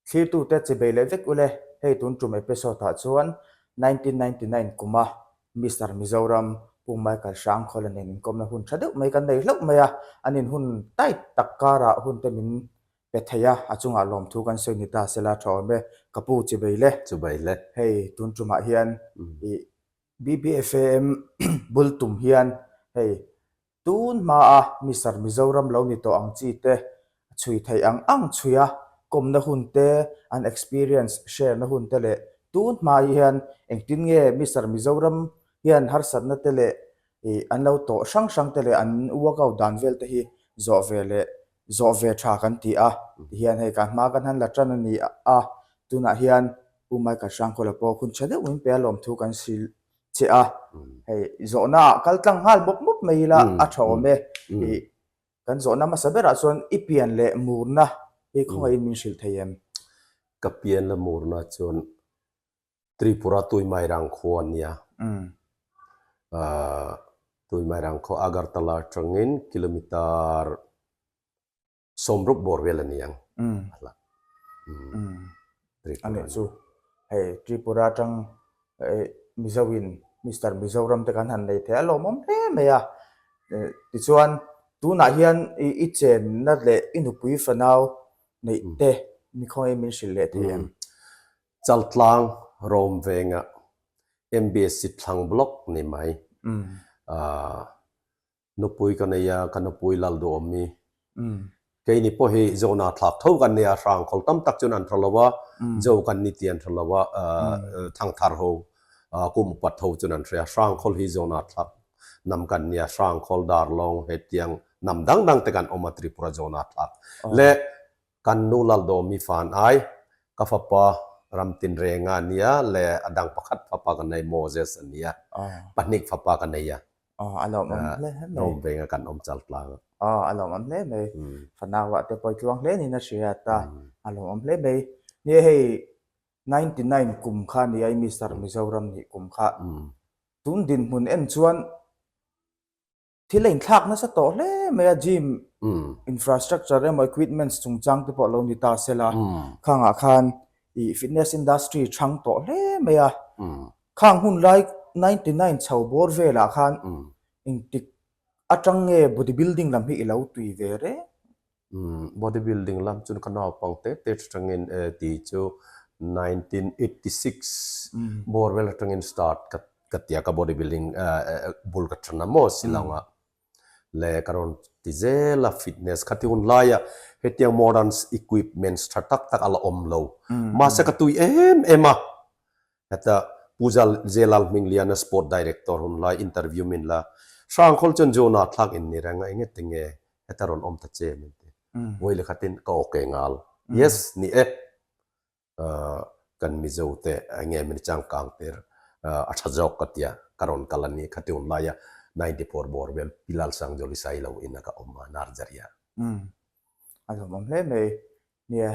Thlirtute chibei leh vek ule, hei tun tum episode ah chuan 1999 kuma Mister Mizoram Pu Michael Hrangkhawla nen inkawmna hun tha deuh mai kan nei hlauh mai a, an in hun tight tak karah hun te min pe thei a, a chungah lawmthu kan sawi ni ta sela tha awm e, ka pu chibei le. Chibei le. Hei tun tumah hian i BBFAM bul tum hian hei Tun hmaa Mister Mizoram lo ni tawh ang chi te chhui theih ang ang chhui a, kawmna hun te, an experience share na hun te leh tun hma hian engtin nge Mister Mizoram hian harsatna te leh ih an lo tawh hrang hrang te leh an workout dan vel te hi zawh ve leh zawh ve tha kan ti a tihian hei kan hma kan han la tan a ni a, tunah hian Pu Michael Hrangkawla pawh hun tha deuh min pe a lawmthu kan hrilh che a, hei zawhna ah kal tlang nghal mawp mawp mai ila a tha awm e, ih kan zawhna hmasa berah chuan i pian leh murna hi khawngaihin min hrilh thei em? Ka pian leh murna chuan Tripura Tuimairang khua a nia, Tuimairang khua Agartala atangin kilometer Sawmruk bawr vel a ni ang a hla. A nih chu. Hei Tripura atang Mizo in Mister Mizoram te kan han nei thei a lawmawm hle mai a. Tichuan tunah hian i chenna leh i nupui fanau neih te mi khawngaih min hrilh leh thei em? Chaltlang Rom venga MBSC thlang block ni mai. Nupui ka nei a, ka nupui lal duh awm i. Keini pawh hi Zona thlak tho kan nia, hrangkhawl tam tak chuan an hre lo a, Zo kan ni tih an hre lo a, thangthar ho kum upat ho chuan an hria. Hrangkhawl hi Zona thlak nam kan nia, hrangkhawl, darlawng hetiang nam dang dang te kan awm a Tripura Zona thlak. Le Kan nu Laldawmi fan ai, ka fapa Ramtinrenga a nia le a dang pakhat fapa ka nei Moses a nia, pahnih fapa ka nei a. A lawmawm hle mai. Hnawm venga kan awm chal tlang a. A lawmawm hle mai. Fanauah te pawh i tluang hle niin a hriat a, a lawmawm hle mai. Nia hei 99 kum kha nia i Mister Mizoram nih kum kha. Tun dinhmun en chuan Thil a inthlak nasa tawh hle mai a, gym infrastructure emaw equipments chungchang te pawh lo ni ta se la, khangah khan ih fitness industry chhang tawh hle mai a, khang hun lai 99 chho bawr velah khan engtik atang nge body building lam hi i lo tui ve reng? Body building lam chuan ka naupang te te atangin tih chu 1986 bawr vel atangin start ka ka tia ka body building bul ka than a maw Shillong ah le ka rawn ti zel a fitness kha ti hun laia hetiang modern equipments tha tak tak a la awm lo mahse ka tui em em a. Heta Pu Zelal Hmingliana Sport Director hun lai interview min la Hrangkhawl chuan Jonah thlak in ni reng a enge tinge heta rawn awm ta che min ti. Vawi leh khatin ka okay ngal. Yes ni e. Kan Mizo te enge min changkang tir a tha zawk ka tia ka rawn kal a ni khati hun laia 94 bawr vel Pi Lalsangzawli Sailo in a ka awm a Narzaria. A lawmawm hle mai. Nia,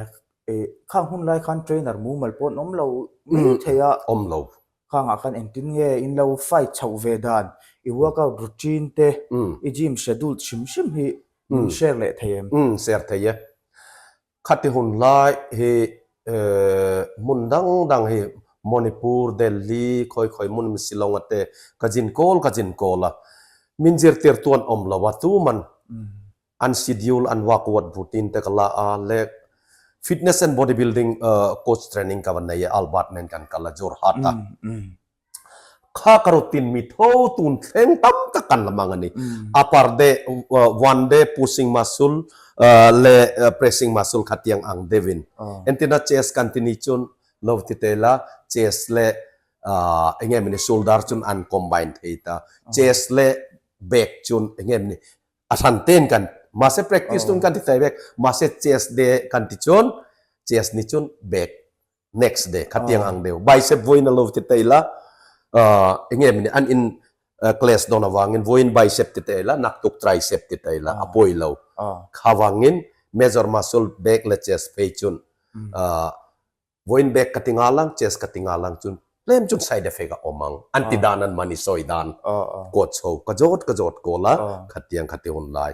eh, khang hun lai khan trainer mumal pawh an awm lo mai thei a. Awm lo. Khangah khan engtin nge in lo fight chhoh ve dan, i workout routine te, i gym schedule hrim hrim hi min share leh thei em? Umm, share thei e. Khati hun lai hi hmun dang dang hi Manipur, Delhi, khawi khawi hmun Shillong a te ka zin kawl ka zin kawl a. Min zirtir tu an awm lo a, tuman An schedule, an workout routine te ka la a, leh fitness and body building coach training ka va nei a, Albert nen kan kal a, Jorhat a. Kha ka routine mi tho tun thleng tam tak kan la mang a ni. Upper day, one day pushing muscle leh pressing muscle kha tiang ang deuhin. Entirna chest kan ti ni chun lo ti te la, chest leh enge mawni shoulder chun an combine thei ta. Chest leh back chun enge mawni A hran ten kan mahse practice tun kan ti thei vek mahse chest day kan ti chuan chest ni chun back next day khatiang ang deuh bicep vawiin a lo ti thei la enge mawni an in class dawn avangin vawiin bicep ti thei la naktuk tricep ti thei la a pawi lo kha vangin major muscle back leh chest phei chun Vawiin bag ka ti nghal ang, chest ka ti nghal ang chun tlem chun side effect a awm ang. An ti dan an mahni sawi dan coach ho ka zawt ka zawt kawl a, khatiang khati hun lai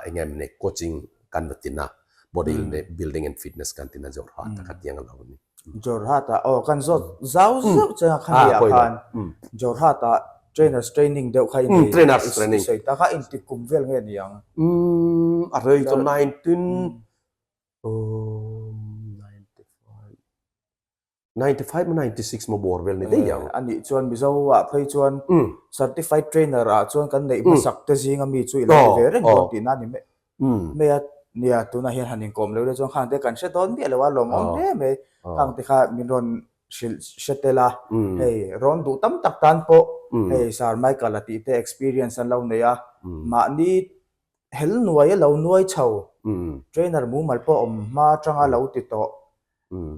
eng nge mawni coaching kan va tin a. Body building and fitness kan tina Jorhat a kha tiang a lo ni. Jorhat ah aw kan zawt zau zauh che a khami ah khan Jorhat ah trainers training deuh kha i nei trainers training i sawi ta kha inti kum vel nge ni ang? A rei chu 1995 95 maw 96 maw bawr vel ni daih ang. A nih chuan Mizo ah phei chuan certified trainer ah chuan kan neih hmasak te zinga mi chu i lo ni ve reng dawn tihna a ni mai a. Nia tunah hian han inkawm lo ila chuan khang te kan hre dawn miah lo a lawmawm hle mai. Khang te kha min rawn hrilh hre tel a, hei rawn duh tam tak tan pawh hei Sir Michael a tih te experience an lo nei a, mahni hel nuai a lo nuai chho trainer mumal pawh awm hma atanga lo ti tawh.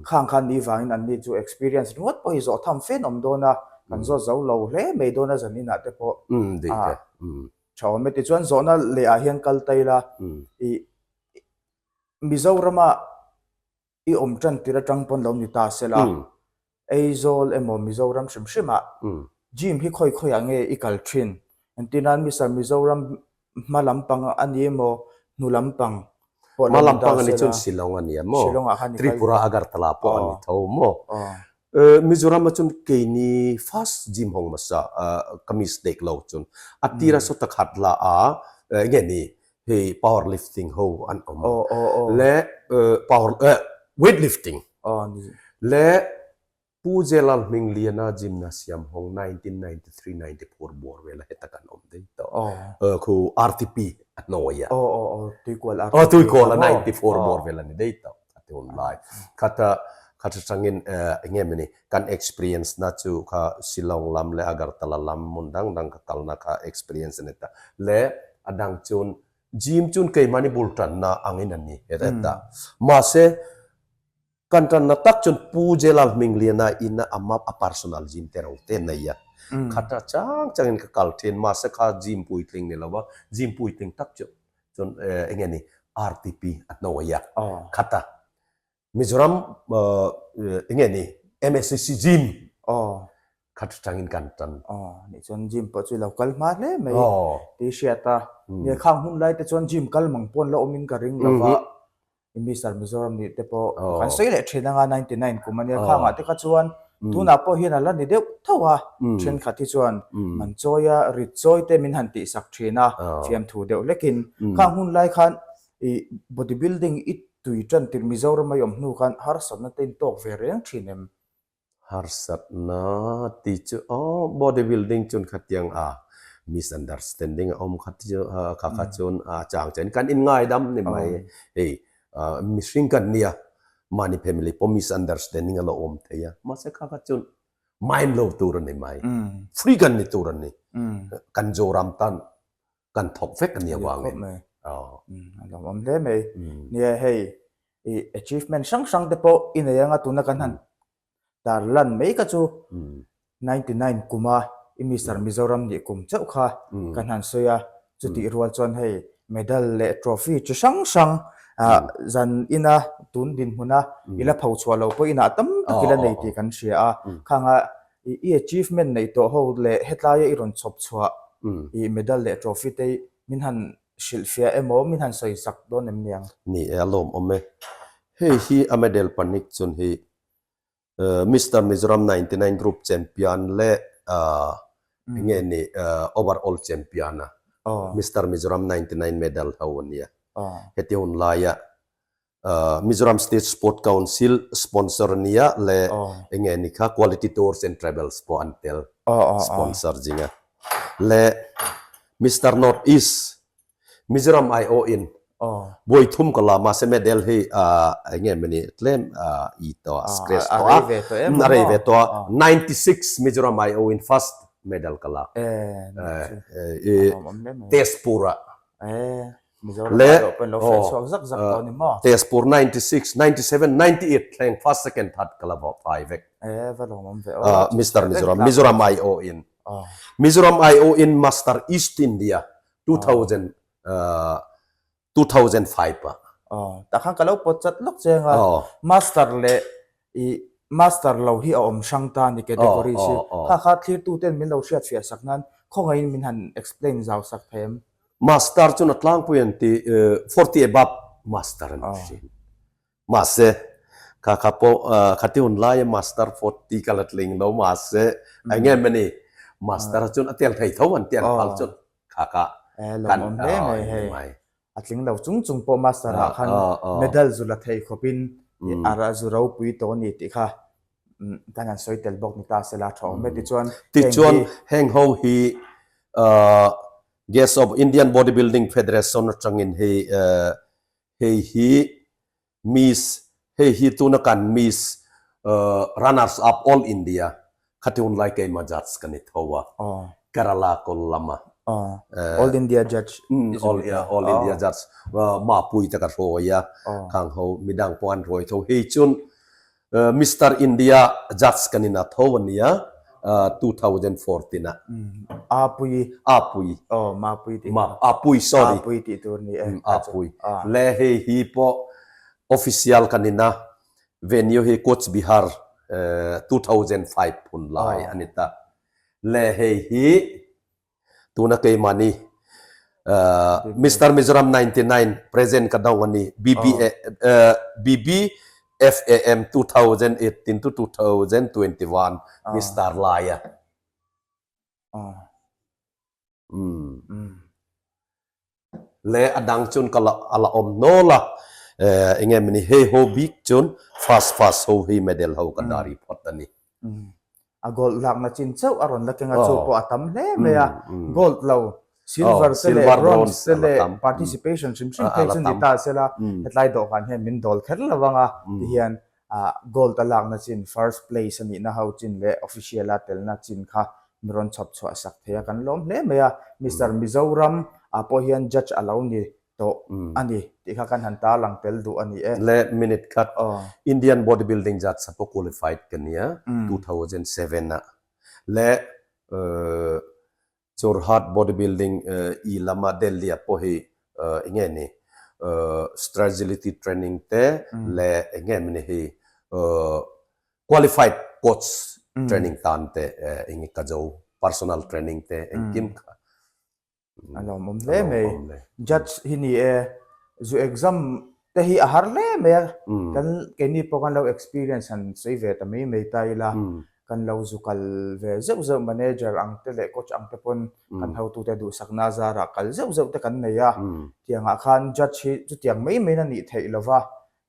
Khang khan ni vangin an ni chu experience ringawt pawh hi zawh tham fen awm dawn a, kan zawt zo lo hle mai dawn a zan inah te pawh a tha awm e. Tichuan zawhna leh ah hian kal ta ila i Mizorama i awm tan tir atang pawn lo ni ta sela, Aizawl emaw Mizoram hrim hrimah gym hi khawi khawiah nge i kal thin? Entirnan Mister Mizoram hma lampang a ni emaw hnu lampang pawh lo ni ta sela. Shillong a nia maw? Shillong ah khan i kal. Tripura Agartala pawh a ni tho maw? Mizoram ah chuan keini first gym hawng hmasa ka mistake lo chuan a tira saw ta khat la a enge ni hei power lifting ho an awm leh power weight lifting leh Pu Jelal Hmingliana gymnasium hawng 1993 94 bawr vela heta kan awm daih tawh khu RTP a hnuai a tuikual a 94 bawr vel a ni daih tawh a ti hun lai khata khata tangin enge mawni kan experience na chu kha Shillong lam leh Agartala lam hmun dang dang ka kalna kha experience a ni ta leh a dang chun gym chun keimahni bul tanna angin a ni heta mahse Kan tanna tak chuan Pu Jelal Hmingliana ina a map a personal gym te ro te nei a. Khata chang changin ka kal thin mahse kha gym puitling ni lo a, gym puitling tak chu chuan enge ni RTP a hnuai a. Khata Mizoram enge ni MSCC gym khat tangin kan tan. Aw nih chuan gym pawh chu i lo kal hma hle mai tih hriat a. Nia khang hun lai te chuan gym kal mang pawn la awmin ka ring lo va. Mister Mizoram nih te pawh kan sawi leh thin anga 99 kum ania khangah te kha chuan tunah pawh hian a la ni deuh tho a thenkhat hi chuan man chawi a rit chawi te min han tihsak thin a fiamthu deuh hlekin khang hun lai khan i body building i tui tan tirh Mizoram a i awm hnu khan harsatna te in tawk ve reng thin em? Harsatna tih chu aw body building chun khatiang a misunderstanding a awm kha chu kha kha chun a chang chuan kan inngaidam ni mai hei mihring kan nia mahni family pawh misunderstanding a lo awm thei a mahse kha kha chun mind lo tur a ni mai free kan ni tur a ni kan Zoram tan kan thawk vek a ni avangin. A lawmawm hle mai. Nia hei i achievement hrang hrang te pawh i nei anga tuna kan han tar lan mai kha chu 99 kuma i Mister Mizoram nih kum chauh kha kan han sawi a, chutih rual chuan hei medal leh trophy chi hrang hrang zan ina tun dinhmuna i la pho chhuah lo pawh inah tam tak i la nei tih kan hria a, khanga I achievement neih tawh ho leh hetlaia i rawn chhawp chhuah i medal leh trophy te min han hrilhfiah emaw min han sawi sak dawn em niang? Ni e, a lawmawm e. Hei hi a medal pahnih chun hi Mister Mizoram 99 Group Champion leh enge ni Overall Champion a Mister Mizoram 99 medal ho a nia. Heti hun laia Mizoram State Sport Council sponsor a nia leh enge ni kha Quality Tours and Travels pawh an tel sponsor zinga leh Mister North East Mizoram aiawh in buai thum ka la mahse medal hi enge mawni tlem i tawh a scratch tawh a a rei ve tawh a 96 Mizoram aiawh in first medal ka lak i Tezpur ah Mizoram ah pawh lo feh chhuak zak zak tawh ni maw? Tezpur 96, 97, 98 thleng first second third ka la vawh fai vek. Eh va lawmawm ve aw. Mister Mizoram, Mizoram IO in. Mizoram IO in Master East India 2000 2005 ah. Tah khan ka lo pawt chat lawk che anga Master leh i Master lo hi a awm hrang ta ni category si. Kha kha thlirtu ten min lo hriat fiah sak nan khawngaihin min han explain zau sak thei em? Master chuan a tlangpui an ti 40 above. Master a ni thin. Mahse, kha kha pawh khati hun laia Master 40 ka la tling lo mahse eng nge mawni Master a chuan a tel thei tho an ti an phal chuan kha kha kan hle mai. A tling lo chung chung pawh Master ah khan medal zu la thei khawpin a zu ropui tawh a ni tih kha kan han sawi tel bawk ni ta se la tha awm e. Tichuan Tichuan heng ho hi Guest of Indian Body Building Federation atangin hei hei hi Miss hei hi tuna kan Miss Runners Up All India khati hun lai keimah judge ka ni tho a Kerala Kollam a All India judge All All India judge Mapui te ka hruai a khang ho midang pawh an hruai tho hei chun Mister India judge kan ina tho a nia 2014 ah. Apui. Apui. Oh, Mapui tih. Ma, Apui, sorry. Apui tih tur ni e. Apui. Le hei hi pawh official kan ina venue hi Cooch Behar 2005 hun lai a ni ta. Le hei hi Tuna keimahni Mister Mizoram 99 present ka dawng a ni. BBA, BBFAM 2018 to 2021 Mister Laia. Le a dang chun ka la a la awm nawl a, enge mawni hei ho bik chun first first ho hi medal ho ka dari phawt a ni. A gold lakna chin chauh a rawn la keng a, chu pawh a tam hle mai a, gold lo silver te leh bronze te leh participation hrim hrim phei chu ni ta sela hetlai dawhkan hian min dawl kher lo ang a tihian Gold a lakna chin, first place a nihna ho chin leh official a telna chin kha mi rawn chhawp chhuah sak thei a, kan lawm hle mai a. Mister Mizoram ah pawh hian judge a lo ni tawh a ni tih kha kan han tarlang tel duh a ni e. Le minute khat Indian body building judge a pawh qualified ka nia 2007 ah le Jorhat body building i lama Delhi ah pawh hi eng nge ni stragility training te leh eng nge mawni hi qualified coach training tan te eng nge ka zo personal training te engkim kha A lawmawm hle mai. Judge hi ni e, zu exam te hi a har hle mai a, kan keini pawh kan lo experience han sawi ve ta mai mai ta ila, kan lo zu kal ve zeuh zeuh manager ang te leh coach ang te pawn kan hotute duhsakna zarah kal zeuh zeuh te kan nei a, tiangah khan judge hi chutiang mai mai in a nih theih lova,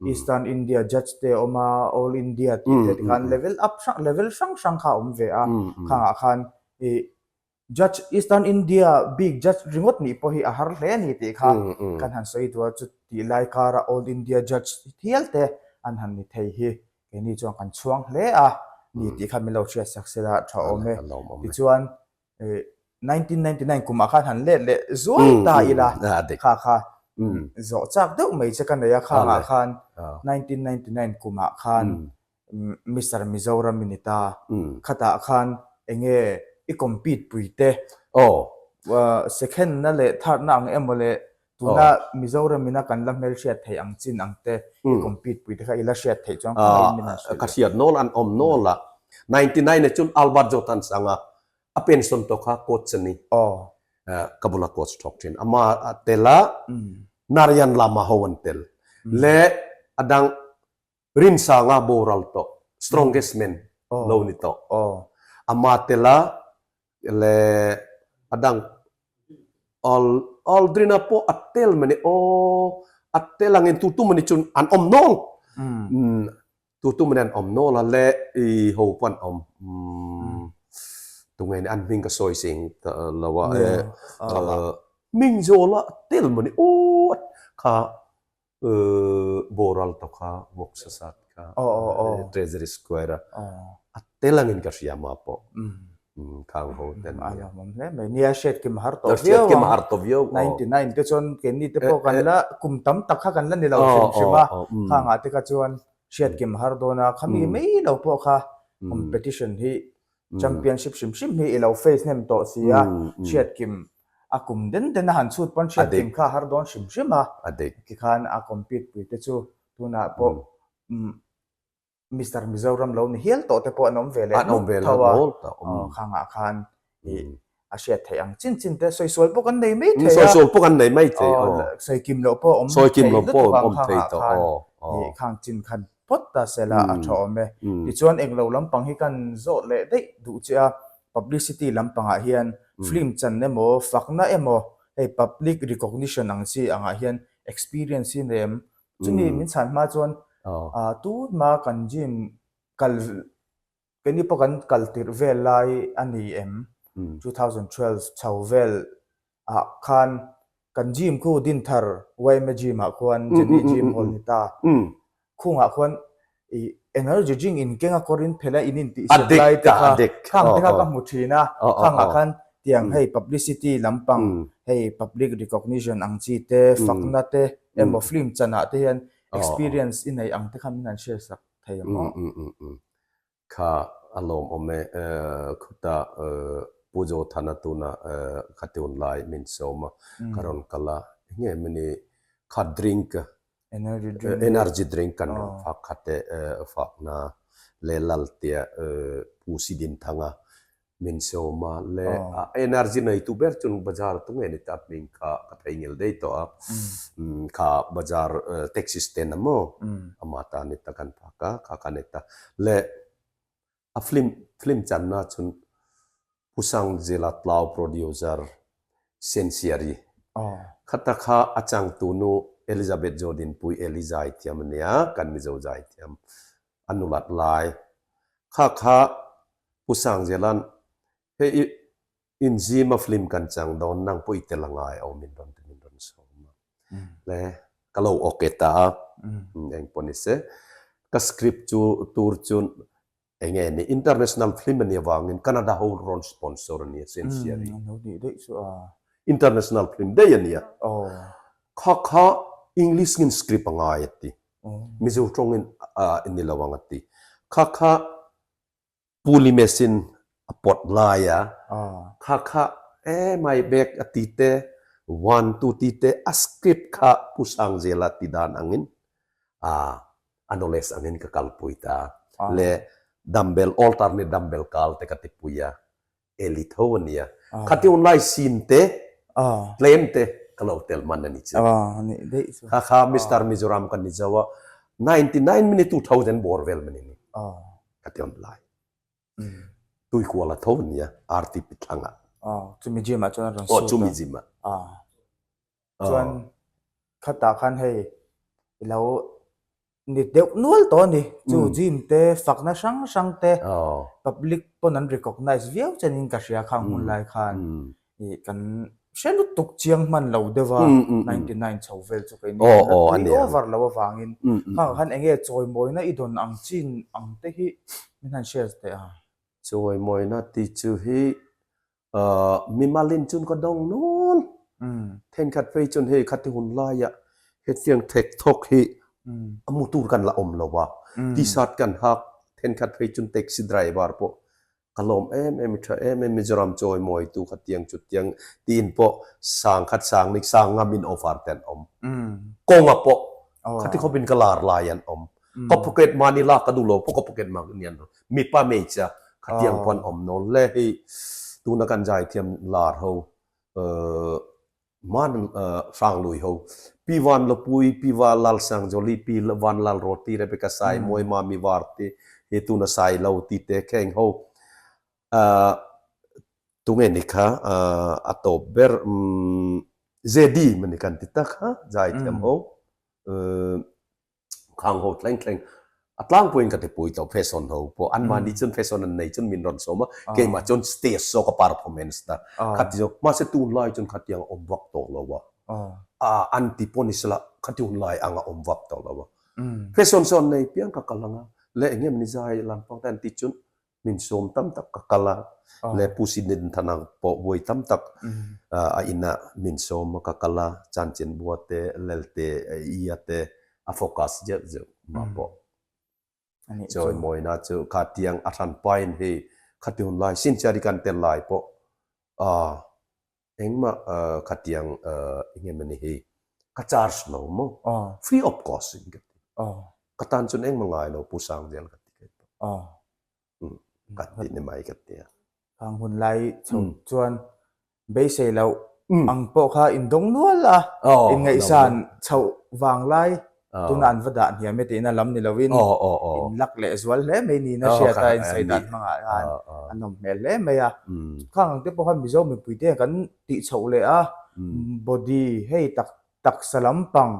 Eastern India judge te a awm a, All India tih te tikhan level up hrang level hrang hrang kha a awm ve a, khangah khan ih Judge Eastern India bik judge ringawt nih pawh hi a har hle a ni tih kha kan han sawi duh a, chutih lai kara All India Judge hial te an han ni thei hi keini chuan kan chhuang hle a ni tih kha min lo hriat sak sela tha awm e. Tichuan 1999 kumah khan han let leh zuai ta ila kha kha zawh chak deuh mai che ka nei a, khangah khan 1999 kumah khan Mister Mizoram i ni ta. Khatah khan enge i compete pui te? Aw. Second na leh third na ang emaw le tuna Mizoram ina kan la hmelhriat theih ang chin ang te i compete pui te kha i la hriat theih chuan khawngaih in min han hrilh Ka hriat nawl an awm nawl a. 99 ah chuan Albert Jotan sanga a pension tawh kha coach a ni. Aw. Ka bula coach thawk thin. Ama a tel a, Narayan Lama ho an tel. Le a dang Rinsanga boral tawh, strongest man lo ni tawh. Ama tela leh a dang Aldrina pawh a tel mani aw, a tel angin tu tum ani chun an awm nawl. Tu tum ani an awm nawl a le i ho pawh an awm. Tunge ni an hming ka sawi sing lo a e hming zawla a tel mani aw kha Boral tawh kha walk sasat kha Treasury Square a a tel angin ka hria mah pawh khang ho ten nia. A lawmawm hle mai. Nia hriat kim a har tawh viau ang. Hriat kim a har tawh viau. 99 te chuan keini te pawh kan la kum tam tak kha kan la ni lo hrim hrim a khangah te kha chuan hriat kim a har dawn a khami mai lo pawh kha competition hi Championship hrim hrim hi i lo face hnem tawh si a, hriatkim a kum den den a han chhut pawn hriatkim kha a har dawn hrim hrim a, tikhan a compete pui te chu tunah pawh Mister Mizoram lo ni hial tawh te pawh an awm ve leh nuk tho a, khangah khan i. A hriat theih ang chin chin te sawi sual pawh kan nei mai thei a. Sawi sual pawh kan nei mai thei aw. Sawi kim loh pawh awm thei lutuk ang khangah khan ih khang chin khan phawt ta sela a tha awm e. Tichuan englo lampang hi kan zawh leh daih duh che a, publicity lampangah hian film chan emaw fakna emaw hei public recognition ang chi angah hian experience hi nei em? Chumi min chhan hma chuan tunhma kan gym kal Keini pawh kan kal tirh vel lai a ni em? 2012 chho vel ah khan kan gym khu Dinthar yma gym ah khuan Jenny gym hall ni ta. Khungah khuan ih energy drink in keng a kawr in phelh a in intih sep lai te kha khang te kha ka hmu thin a, khangah khan tiang hei publicity lampang hei public recognition ang chi te fakna te emaw film chan ah te hian experience i nei ang te kha min han share sak thei ang aw. Kha a lawmawm e, khuta Pu Zothana tuna kha tunlai min sawm a, ka rawn kal a, enge mawni kha drink, energy drink kan rawn fak kha te fakna leh Laltia Pu Sidinthanga min sawm a, le a energy neitu ber chu bazar tunge ni ta hming kha ka theingil daih tawh a, kha bazar taxi stand a maw ama ta ni ta kan phak a, kha kha ni ta le a film film channa chun Pu Sangzela Tlau producer Sensiari khata kha a changtu nu Elizabeth Jodinpui Eli zaithiam a nia kan Mizo zaithiam a nulat lai kha kha Pu Sangzela'n hei i inzima film kan chang dawn nang pawh i tel a ngai aw min rawn ti min rawn sawm a. Le ka lo ok ta a eng pawh ni se ka script chu tur chu enge ni international film a nih avangin Canada ho rawn sponsor a nia Sensiari. International film daih a nia. Kha kha English ngin script a ngai a ti. Mizo tawngin ni lo ang a ti. Kha kha Pu Limesin a pawt lai a, kha kha e mai bek a ti te, one two ti te a script kha Pu Sangzela ti dan angin a knowledge angin ka kalpui ta. Le dumbbell alternate dumbbell kal te ka tipui a, Eli tho a nia. Khati hun lai scene te, tlem te ka lo tel man a ni chu. Kha kha Mister Mizoram kan ni zo a, 99 minute 2000 bawr vel man a ni. Khati hun lai. Tuikuala tho a nia, RTP thlangah. Chumi gym ah chuan a rawn suit a. Aw, chumi gym ah. Chuan khatah khan hei i lo ni deuh nual tawh a ni. Chu gym te fakna hrang hrang te public pawn an recognize viau chenin ka hria khang hun lai khan ih kan hre lutuk chiang hman lo deuh a 99 chho vel chu kei ni kan la tui over lo avangin khangah khan eng nge chawimawina i dawn ang chin ang te hi min han share teh a. Chawimawina tih chu hi Mimalin chun ka dawng nual. Thenkhat phei chun hei khati hun laiah hetiang thek thawk hi a mu tur kan la awm lo a, t-shirt kan hak, thenkhat phei chun taxi driver pawh ka lawm em em i tha em em Mizoram chawimawitu khatiang chutiang tiin pawh sang khat sang nik sang ngam in offer te an awm. Kawnga pawh khati khawpin ka lar lai an awm. Ka pocket money lak ka duh lo pawh ka pocket money an rawn mipa hmeichhia khatiang pawh an awm nawn hle. Hei tuna kan zaithiam lar ho man Hranglui ho Pi Van Lopui, Pi Va Lal Sangzawli, Pi Van Lal Roti, Rebecca Sai, Mawi Mami Varte hi tuna Sai Lo ti te kheng ho tunge ni kha a tawp ber JD mani kan ti tak kha zaithiam ho Khang ho thleng thleng a tlangpuiin ka tipui tawh fashion ho pawh an mahni chuan fashion an nei chuan min rawn sawm a keimah chuan stage zawk a performance ta khati zawk mahse tunlai chuan khatiang a awm vak tawh lo a an ti pawh ni sela khati hunlai ang a awm vak tawh lo a fashion sawn nei piang ka kal ang a leh eng nge ni zai lampang te an ti chuan Min sawm tam tak ka kal a, le Pu Sidney Thana pawh buai tam tak a inah min sawm a ka kal a, Chanchinbua te, Lelte Ia te a focus zeuh zeuh mah pawh. Chawimawina chu kha tiang a hran pain hei khati hun lai Sinchari kan tel lai pawh engmah khatiang eng em a ni hei ka charge lo maw free of cost in ka ti ka tan chuan engmah ngai lo Pu Sangzel ka ti kei pawh ka ti ni mai ka ti a. Khang hun lai chho chuan. Beisei loh ang pawh kha in dawng nual a, in ngaihsan chhoh vang lai tuna an va dah hniam e tihna lam ni loin in lak leh zual hle mai niin a hriat a, insawi dan hmangah khan a nawm hmel hle mai a. Khang ang te pawh khan Mizo mipui te kan tih chhoh leh a, body hei tak taksa lampang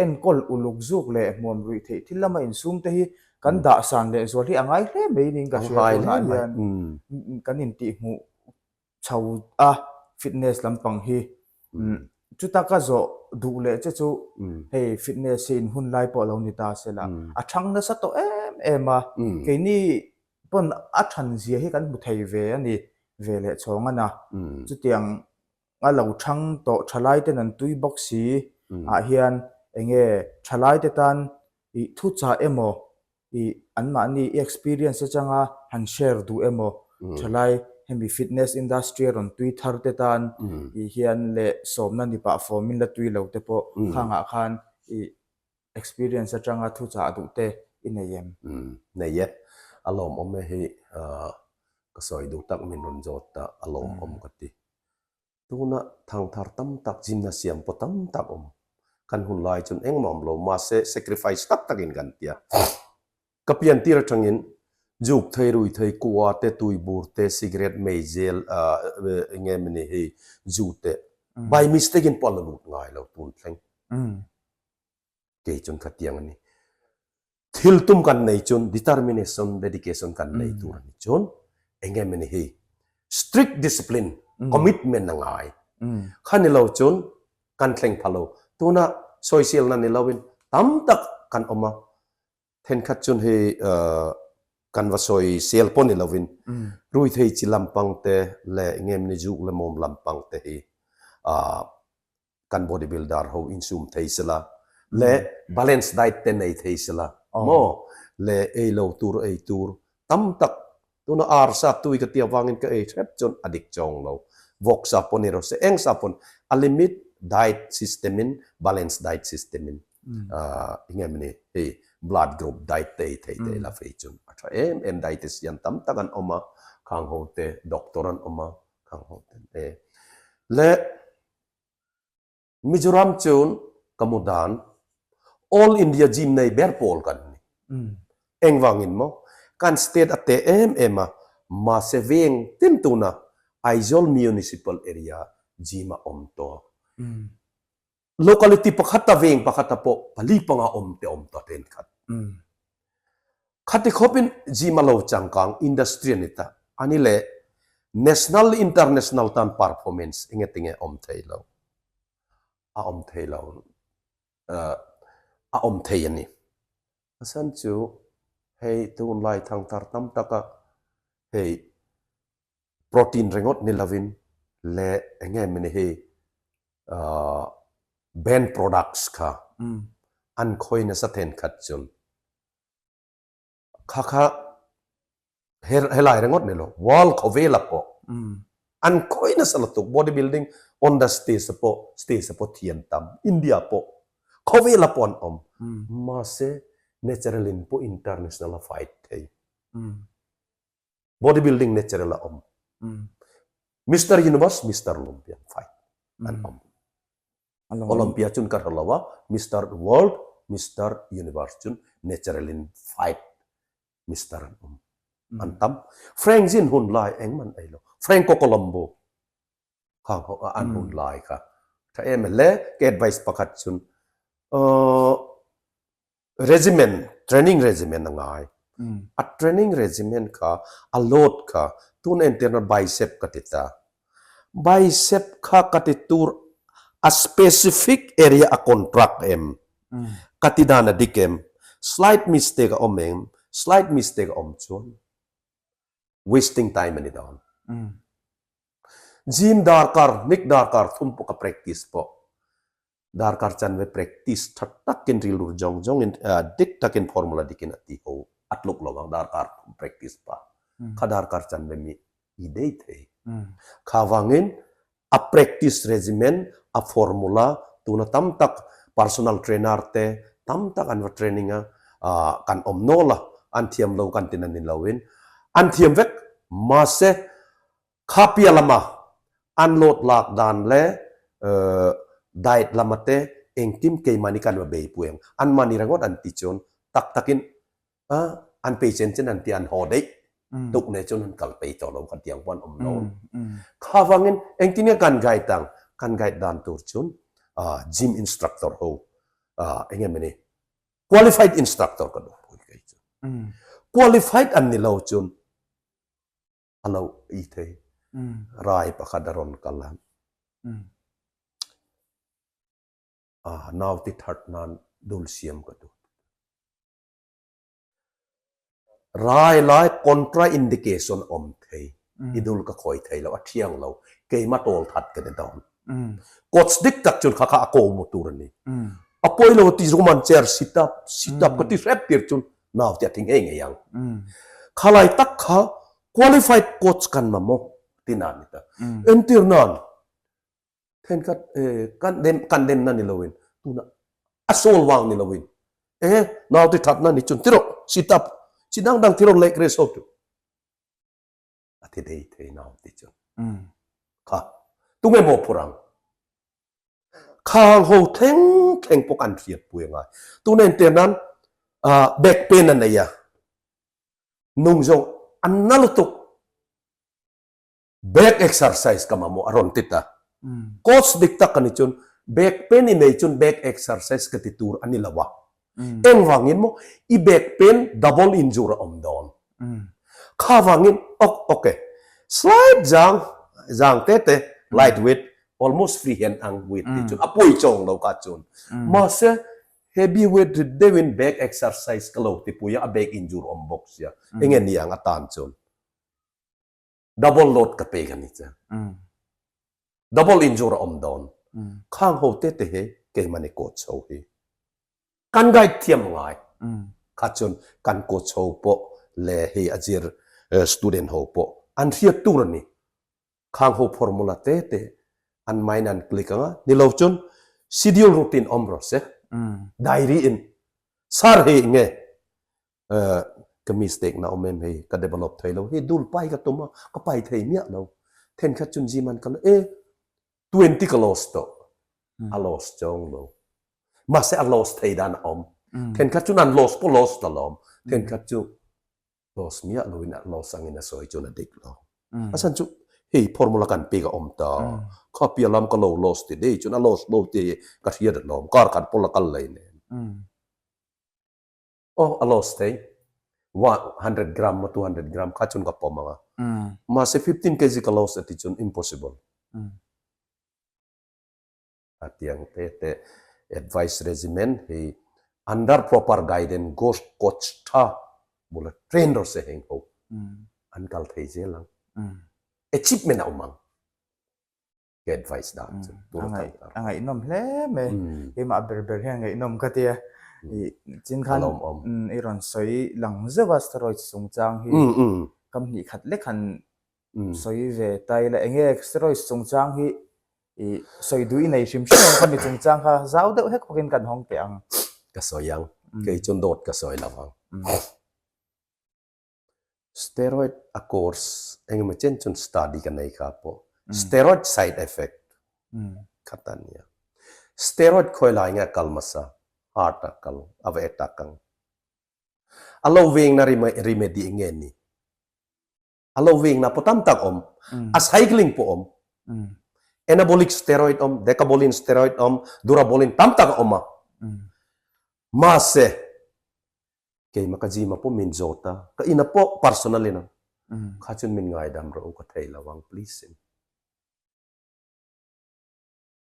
enkawl uluk zuk leh hmuam ruih theih thil lama insum te hi kan dah san leh zual hi a ngai hle mai niin ka hria tunah hian kan intihhmuh chho a fitness lampang hi chuta ka zawh duh leh che chu hei fitness hi in hun lai pawh lo ni ta se la a thang nasa tawh em em a keini pawn a than zia hi kan hmu thei ve a ni ve leh chhawng a na chutiang a lo thang tawh thalai ten an tui bawk si ah hian enge thalai te tan ih thuchah emaw ih anmahni i experience atanga han share duh emaw thalai hemi fitness industry a rawn tui thar te tan ih hian leh sawmna ni pah fawmin la tui lo te pawh khangah khan ih experience atanga thuchah duh te i nei em? Nei e, a lawmawm e hei ka sawi duh tak min rawn zawt ta a lawmawm ka ti. Tuna thangthar tam tak gymnasium pawh tam tak awm. Kan hun lai chuan engmah awm lo mahse sacrifice tak takin kan ti a. Ka pian tir atangin juk thei, rui thei, kua te, tuibur te, cigarette, meizel eng nge mawni hei zu te by mistake in pawh a la lut ngai lo tun thleng. Kei chuan khatiang a ni. Thil tum kan nei chuan determination, dedication kan nei tur a ni chuan eng nge mawni hi strict discipline, commitment a ngai. Kha ni lo chuan kan thleng pha lo. Tuna sawiselna ni loin tam tak kan awm a, thenkhat chuan hei kan va sawisel pawh ni loin ruithei chi lampang te leh eng nge mawni zuk leh mawm lampang te hi kan body builder ho insum thei sela leh balance diet te nei thei sela maw leh ei lo tur ei tur tam tak tuna arsa tui ka tih avangin ka ei hrep chuan a dik chawng lo vawksa pawh ni rawh se engsa pawn a limit diet system in balance diet system in eng em ni hei blood group diet te ei thei te ila fei chuan a tha em em dietitian tam tak an awm a khang ho te doctor an awm a khang ho te leh Mizoram chuan ka mu dan All India Gym nei ber pawl kan ni. Engvangin maw? Kan state a teh em em a, mahse veng tin tuna Aizawl Municipal Area gym a awm tawh. Locality pakhata veng pakhata pawh pali panga awm te awm tawh thenkhat. Khati khawpin gym a lo changkang industry a ni ta. Ani leh national leh international tan performance enge tinge awm thei lo. A awm thei lo. A awm thei a ni. A san chu hei tunlai thangthar tam taka hei protein ringawt ni lovin leh enge mini hi band products kha an khawi nasa thenkhat chun kha kha helai ringawt ni lo world khawvela pawh an khawi nasa lutuk body building on the stage pawh stage pawh thian tam India pawh khawvela pawh an awm mahse natural in pawh international a fight thei. Body building natural a awm. Mister Universe, Mister Olympia fight an awm. Olympia chun ka hre lo a, Mister World, Mister Universe chun natural in fight Mister an awm. An tam. Frank Zin hun lai engman ei lo. Franco Colombo khang ho an hun lai kha. Tha em le ke advice pakhat chun Regimen, training regimen a ngai. A training regimen kha, a load kha, tun entirna bicep ka ti ta. Bicep kha ka ti tur a specific area a contract em? Ka ti dan a dik em? Slight mistake a awm em? Slight mistake a awm chuan wasting time a ni dawn. Gym darkar, hnik darkar thum pawh ka practice pawh. Darkar chanve practice tha takin rilru zawng zawngin dik takin formula dikin a ti ho a tluk lo ang darkar thum practice pa kha darkar chanve mi i dei thei. Kha vangin a practice regimen a formula tuna tam tak personal trainer te tam tak an va training a kan awm nawl a an thiam lo kan tin a ni loin an thiam vek mahse kha piah lama. An load lak dan leh diet lama te engkim keimahni kan va beipui ang. Anmahni ringawt an ti chuan tak takin an pei chen chen an ti an haw daih tuk ne chuan an kal pei tawh lo kha tiang pawh an awm lo. Kha vangin engtin nge kan guide ang? Kan guide dan tur chuan gym instructor ho eng emaw ni qualified instructor ka duh pui kei chu. Qualified an ni lo chuan a lo ei thei. Rai pakhat a rawn kal a. Nau ti that nan dul siam ka duh. Rai lai contraindication awm thei. I dul ka khawi thei lo, a thiang lo. Keima tawl that ka ni dawn. Coach dik tak chuan kha kha a ko mu tur a ni. A pawi lo ti zawng man chair sit up, sit up ka ti hrep tir chuan nau te a ti ngei ngei ang. Khalai tak kha qualified coach kan mamawh ti nan ni ta. Entir nan thenkhat kan dem kan dem na ni loin tuna a sawl wang ni loin e nau ti that na ni chun tiro sit up chi dang dang tiro lek res ho tu a thi dei thei nau ti chun kha tunge mo phurang Khang ho thleng thleng pawh kan hriat pui a ngai. Tuna entir nan back pain a nei a, nung zawng a na lutuk. Back exercise ka mamawh a rawn ti ta. Coach dik tak ka ni chuan back pain i nei chuan back exercise ka ti tur a ni lo a. Engvangin maw i back pain double injure a awm dawn. Kha vangin ok ok slide zang zang te te light weight almost free hand ang weight ti chun a pawi chawng lo kha chun mahse heavy weight rit deuhin back exercise ka lo ti pui a a back injure awm bawk sia enge ni ang atan chun double load ka pek a ni che double injure a awm dawn khang ho te te hi keimahni coach ho hi Kan guide thiam ngai kha chuan kan coach ho pawh leh hei a zir student ho pawh an hriat tur a ni. Khang ho formula te te an mind an click ang a, ni lo chuan schedule routine awm rawh se, diary in sir hei enge ka mistake na awm em hei ka develop thei lo, hei dul pai ka tum a ka pai thei miah lo, thenkhat chuan gym an kal a e 20 ka loss tawh a loss chawng lo mahse a loss thei dan a awm thenkhat chu nan loss pawh loss ta lawm thenkhat chu loss miah lo in a loss angin a sawi chuan a dik lo a chhan chu hei formula kan pek a awm ta kha pia lam ka lo loss ti dei chuan a loss lo te ka hriat a lawm kar khat pawh la kal lei nen Aw a loss thei. 100 gram maw 200 gram kha chun ka pawm ang a. Mahse 15 kg ka loss a ti chun impossible. A tiang te te advice regimen hi under proper guidance ghost coach tha bula train rawh se heng ho an kal thei zel ang. Achievement a awm ang. Ka advice dan chu tur a kal tar. A ngaihnawm hle mai. Keimah ber ber hian ngaihnawm ka tia. Chin khan i rawn sawi lang zeuh a steroids chungchang hi kam hnih khat lek han sawi ve ta ila enge steroids chungchang hi i sawi duh i nei hrim hrim ang kha mi chungchang kha zau deuh hek bawkin kan hawng teh ang. Ka sawi ang. Kei chuan dawt ka sawi lo ang. Steroid a course engemaw chen chuan study ka nei kha pawh steroid side effect khat a nia. Steroid khawi lai nge a kal hmasa? Heart a kal a va attack ang. A lo vengna remedy eng nge ni? A lo vengna pawh tam tak awm. A cycling pawh awm. Anabolic steroid awm, decabolin steroid awm, durabolin tam tak a awm a. Mahse Keimah ka gym ah pawh min zawt a, ka in ah pawh personal in a, kha chuan min ngaidam rawh u ka thei lo ang please in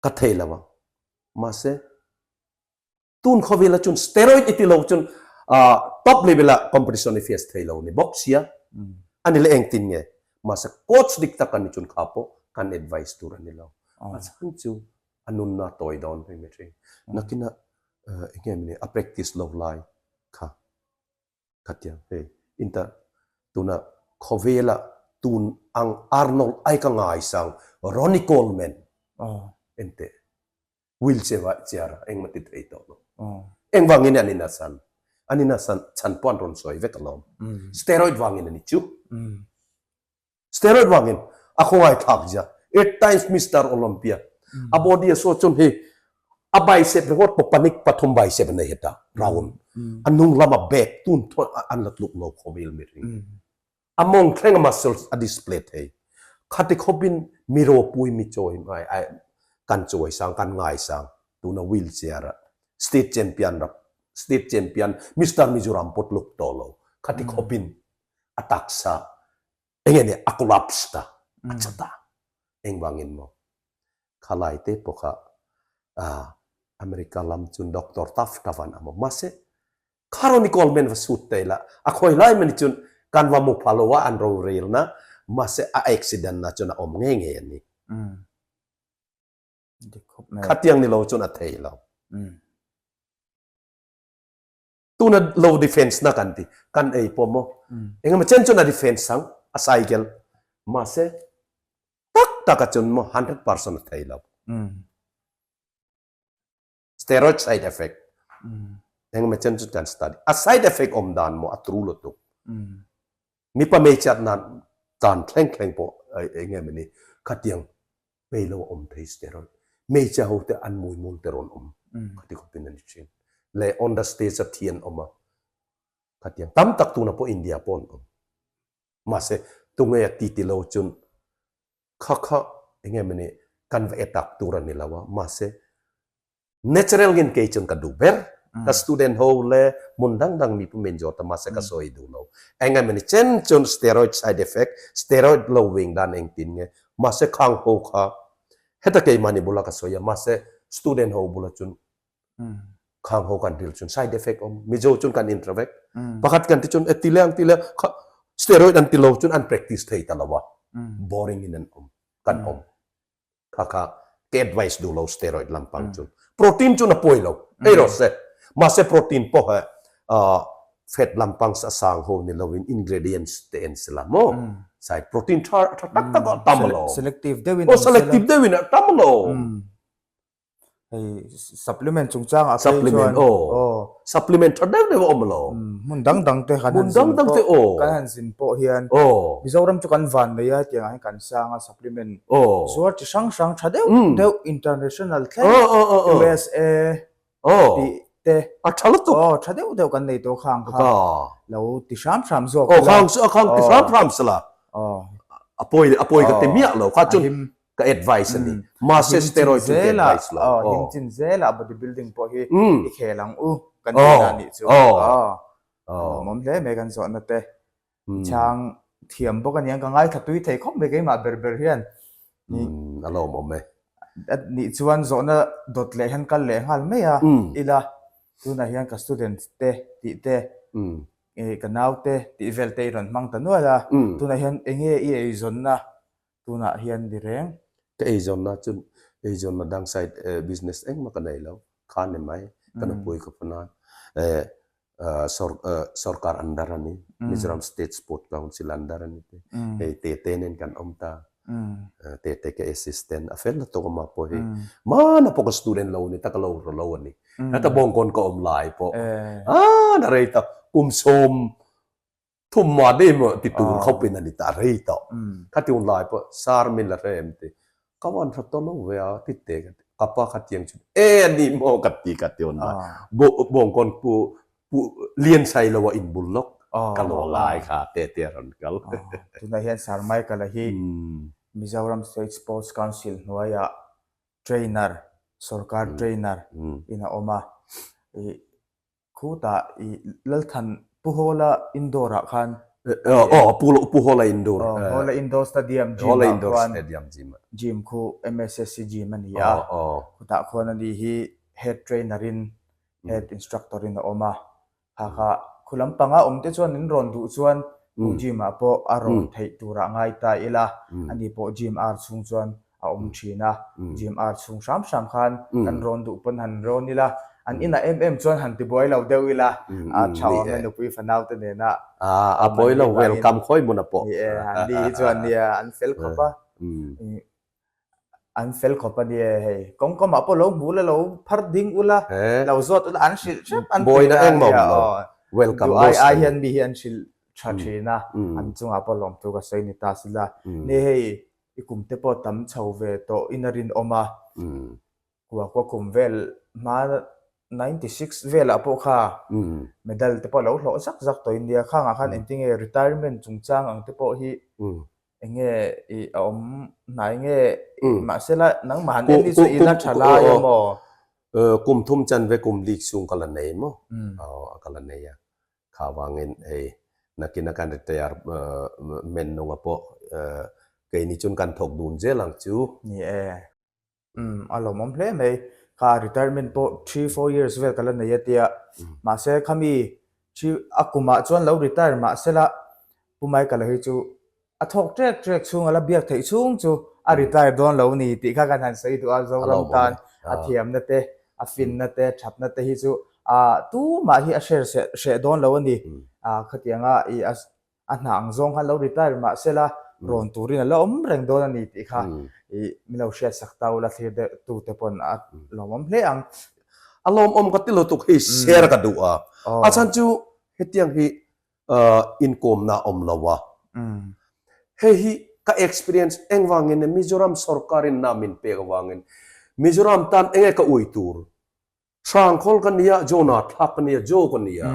ka thei lo ang mahse tun khawvel ah chuan steroid i ti lo chuan top level ah competition i face thei lo ni bawk sia ani le engtin nge mahse coach dik tak ani chuan kha pawh kan advice tur ani lo a chhan chu a nunna tawi dawn hei mihring nakinah eng nge a practice lo lai kha khatiang hei inta tuna khawvela tun ang Arnold ai ka ngaisang Ronnie Coleman ente wheelchair ah chair ah engmah ti thei tawh lo engvangin an in a san an in a san chhan pawh an rawn sawi vek alawm steroid vangin ani chu. Steroid vangin a khawngaithlak zia. Eight times Mister Olympia. A body a saw chun hi a bicep ringawt pawh panik pathum bicep a nei heta round. A hnung lama back tun an la tluk lo khawvel mihring. A mawng thleng a muscles a display thei. Khati khawpin mi ropui mi chawi ngai ai kan chawi sang kan ngai sang tuna wheelchair ah state champion rap state champion Mister Mizoram pawh tluk tawh lo. Khati khawpin a taksa enge ni a collapse ta a cha ta. Engvangin maw? Khalai te pawh kha America lam chun doctor taf tavan a maw. Mahse Kharoni Coleman va sut te la a khawi lai mani chun kan va mu pha lo a an rorel na mahse a accident na chun a awm ngei ngei a ni. Khatiang ni lo chun a thei lo. Tuna low defense na kan ti kan ei pawh maw engemaw chen chun a defense ang a cycle mahse tak tak a chun maw 100% a thei lo. Steroid side effect. Engemaw chen chu kan study. A side effect awm dan maw a tru lutuk. Mipa hmeichhiat nan dan thleng thleng pawh enge mawni khatiang hmei lo a awm thei steroid. Hmeichhia ho te an muimul te rawn awm khati khawpin a ni thin. Leh on the stage a thi an awm a khatiang tam tak tuna pawh India pawh an awm. Mahse tunge a ti ti lo chun Kha kha enge mawni kan va attack tur a ni lo a, mahse natural ngin kei chuan ka duh ber. Ka student ho le hmun dang dang mi pawh min zawt a, mahse ka sawi duh lo. Enge mawni chen chuan steroid side effect, steroid lo wing dan engtin nge, mahse khang ho kha heta keimahni bula ka sawi a, mahse student ho bula chuan Khang ho kan ril chun side effect om Mizo chun kan introvert pakhat kan ti chun e ti leng ti leng kha steroid an ti lo chun an practice thei ta lo a boring in an om kan om kha kha ke advice du lo steroid lampang chun protein chun a poi lo ei ro se ma se protein po he fat lampang sa sang ho ni lo in ingredients te en sela mo sai protein tha tha tak tak tam lo selective deuhin o selective deuhin tam lo Hei supplement chungchangah phei Supplement chuan aw. aw. Supplement tha deuh deuh a awm lo. Hmun dang dang te kan han Hmun dang zin dang te pawh aw. kan han zin pawh hian Aw. Mizoram chu kan van mai a tiangah hian kan sang a supplement Aw. zuar chi hrang hrang tha deuh deuh international thleng Aw aw aw aw. USA Aw. tih te A tha lutuk. Aw tha deuh deuh kan nei tawh khang kha Ka. lo ti hram hram zawk Aw ila. khang chu a khang ti Aw. hram hram sela. Aw. A pawi a pawi ka ti Aw. miah lo kha A chun him. ka advice a ni. Mahse steroid chu ka advice lo. Aw, him chin zelah body building pawh hi i khel ang u kan tih dan nih chu. Aw, lawmawm hle mai kan zawhna te. Chhang thiam bawk a niang ka ngaithla tui thei khawp mai keimah ber ber hian. A lawmawm e. Nih chuan zawhna dawt leh hian kal leh nghal mai a ila tunah hian ka student te tih te ka nau te tih vel te i rawn hmang ta nual a. Tunah hian enge i eizawnna Tunah hian ni reng. Ka eizawnna chu eizawnna dang side business engmah ka nei lo. Kha ni mai. Ka nupui ka puna sorkar under a ni. Mizoram State Sport Council under a ni te. Hei Tete nen kan awm ta. Tete ka assistant a fel lutuk a mah pawh hi. Hmana pawh ka student lo a ni ta ka lo ro lo a ni. Heta Bawngkawn ka awm lai pawh. Aa na rei tak kum sawm Thum mah dei maw ti tur khawp in a ni ta rei tawh. Kha ti hun lai pawh sar min la hre em ti. Ka van hre tawh lo ve a ti te ka ti. Ka pa kha tiang chu e a ni maw ka ti ka ti hun lai. Bawngkawn pu pu Lian Sailo a inbul lawk ka lo lai kha te te a rawn kal. Tunah hian Sir Michael-a hi Mizoram State Sports Council hnuaiah trainer, sorkar trainer in a awm a. Khutah i Lalthan Pu Hawla Indoor ah khan Aw Pu Pu Hawla Indoor Aw Hawla Indoor Stadium gym Hawla ah Indoor khuan Stadium gym ah gym khu MSSC gym a ni a khutah khuan ani hi head trainer in head instructor in a awm a kha kha khu lampanga awm te chuan in rawn duh chuan khu gym ah pawh a rawn theih turah ngai ta ila ani pawh gym ar chhung chuan a awm thin a, gym ar chhung hram hram khan kan rawn duh pawn han rawn ila, an inah em em chuan han tibuai lo deuh ila, a tha awm e nupui fanau te nena a pawi lo welcome khawi hmun a pawh. Ni e, an ni hi chuan nia an fel khawp a, an fel khawp a nia hei, kawngkawmah pawh lo hmu ula lo phar ding ula, lo zawt ula an hrilh hrep an ti a nia aw, duh ai ai hian mi hi an hrilh tha thin a, an chungah pawh lawmthu ka sawi ni ta sila, ni hei. i kum te pawh tam chho ve tawh in a rinawm a. Kua kum vel hma 96 velah pawh kha medal te pawh a lo hlawh zak zak tawh in nia. Khangah khan engtinge retirement chungchang ang te pawh hi enge i a awm hnai nge mahsela nangmah han en hi chu i la tha lai emaw? Kum thum chanve kum lik chhung ka la nei maw? Aw ka la nei a. Kha vangin hei nakin a kan retire men nunga pawh keini chun kan thawk dun zel ang chu. Ni e. Umm a lawmawm hle mai. Kha retirement pawh 3-4 years vel ka la nei a tia. Mahse khami three a kumah chuan lo retire mahsela Pu Michael-a hi chu a thawk trek trek chhung a la biak theih chhung chu a retire dawn lo ni tih kha kan han sawi duh a, Zoram tan a thiamna te, a finna te, thatna te hi chu tumah hi a share hreh dawn lo a ni. Khatianga i a a hna ang zawng khan lo retire mah sela rawn turin a la awm reng dawn a ni tih kha i min lo hriat sak ta ula thlir deuh tu te pawn a lawmawm hle ang. A lawmawm ka ti lutuk hei share ka duh a, a chhan chu hetiang hi inkawmna a awm lo a, hei hi ka experience engvangin nge Mizoram sorkarin na min pek avangin Mizoram tan enge ka ui tur Hrangkhawl ka nia, Jonah thlak ka nia, Jo ka nia,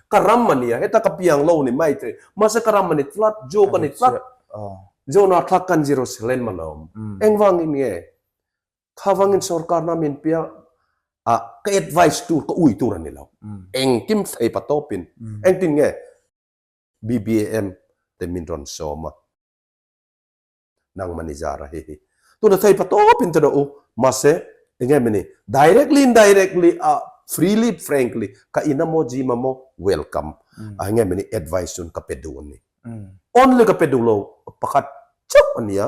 ka ram a nia, heta ka piang lo ni mai thei, mahse ka ram a ni tlat, Jo ka ni tlat, Jonah thlak kan Jerusalem a la awm. Engvangin nge? Khavangin sorkar na min pia a, ka advice tur, ka ui tur a ni lo. Engkim thei pa tawpin, engtin nge BBAM te min rawn sawm a. Nangmah ni zara hi hi. Tuna thei pa tawp in tawh u. Mahse enge mini directly indirectly a freely frankly ka in emaw gym emaw welcome a enge mini advice chun ka pe duh ani. Only ka pe duh lo pakhat chauh ania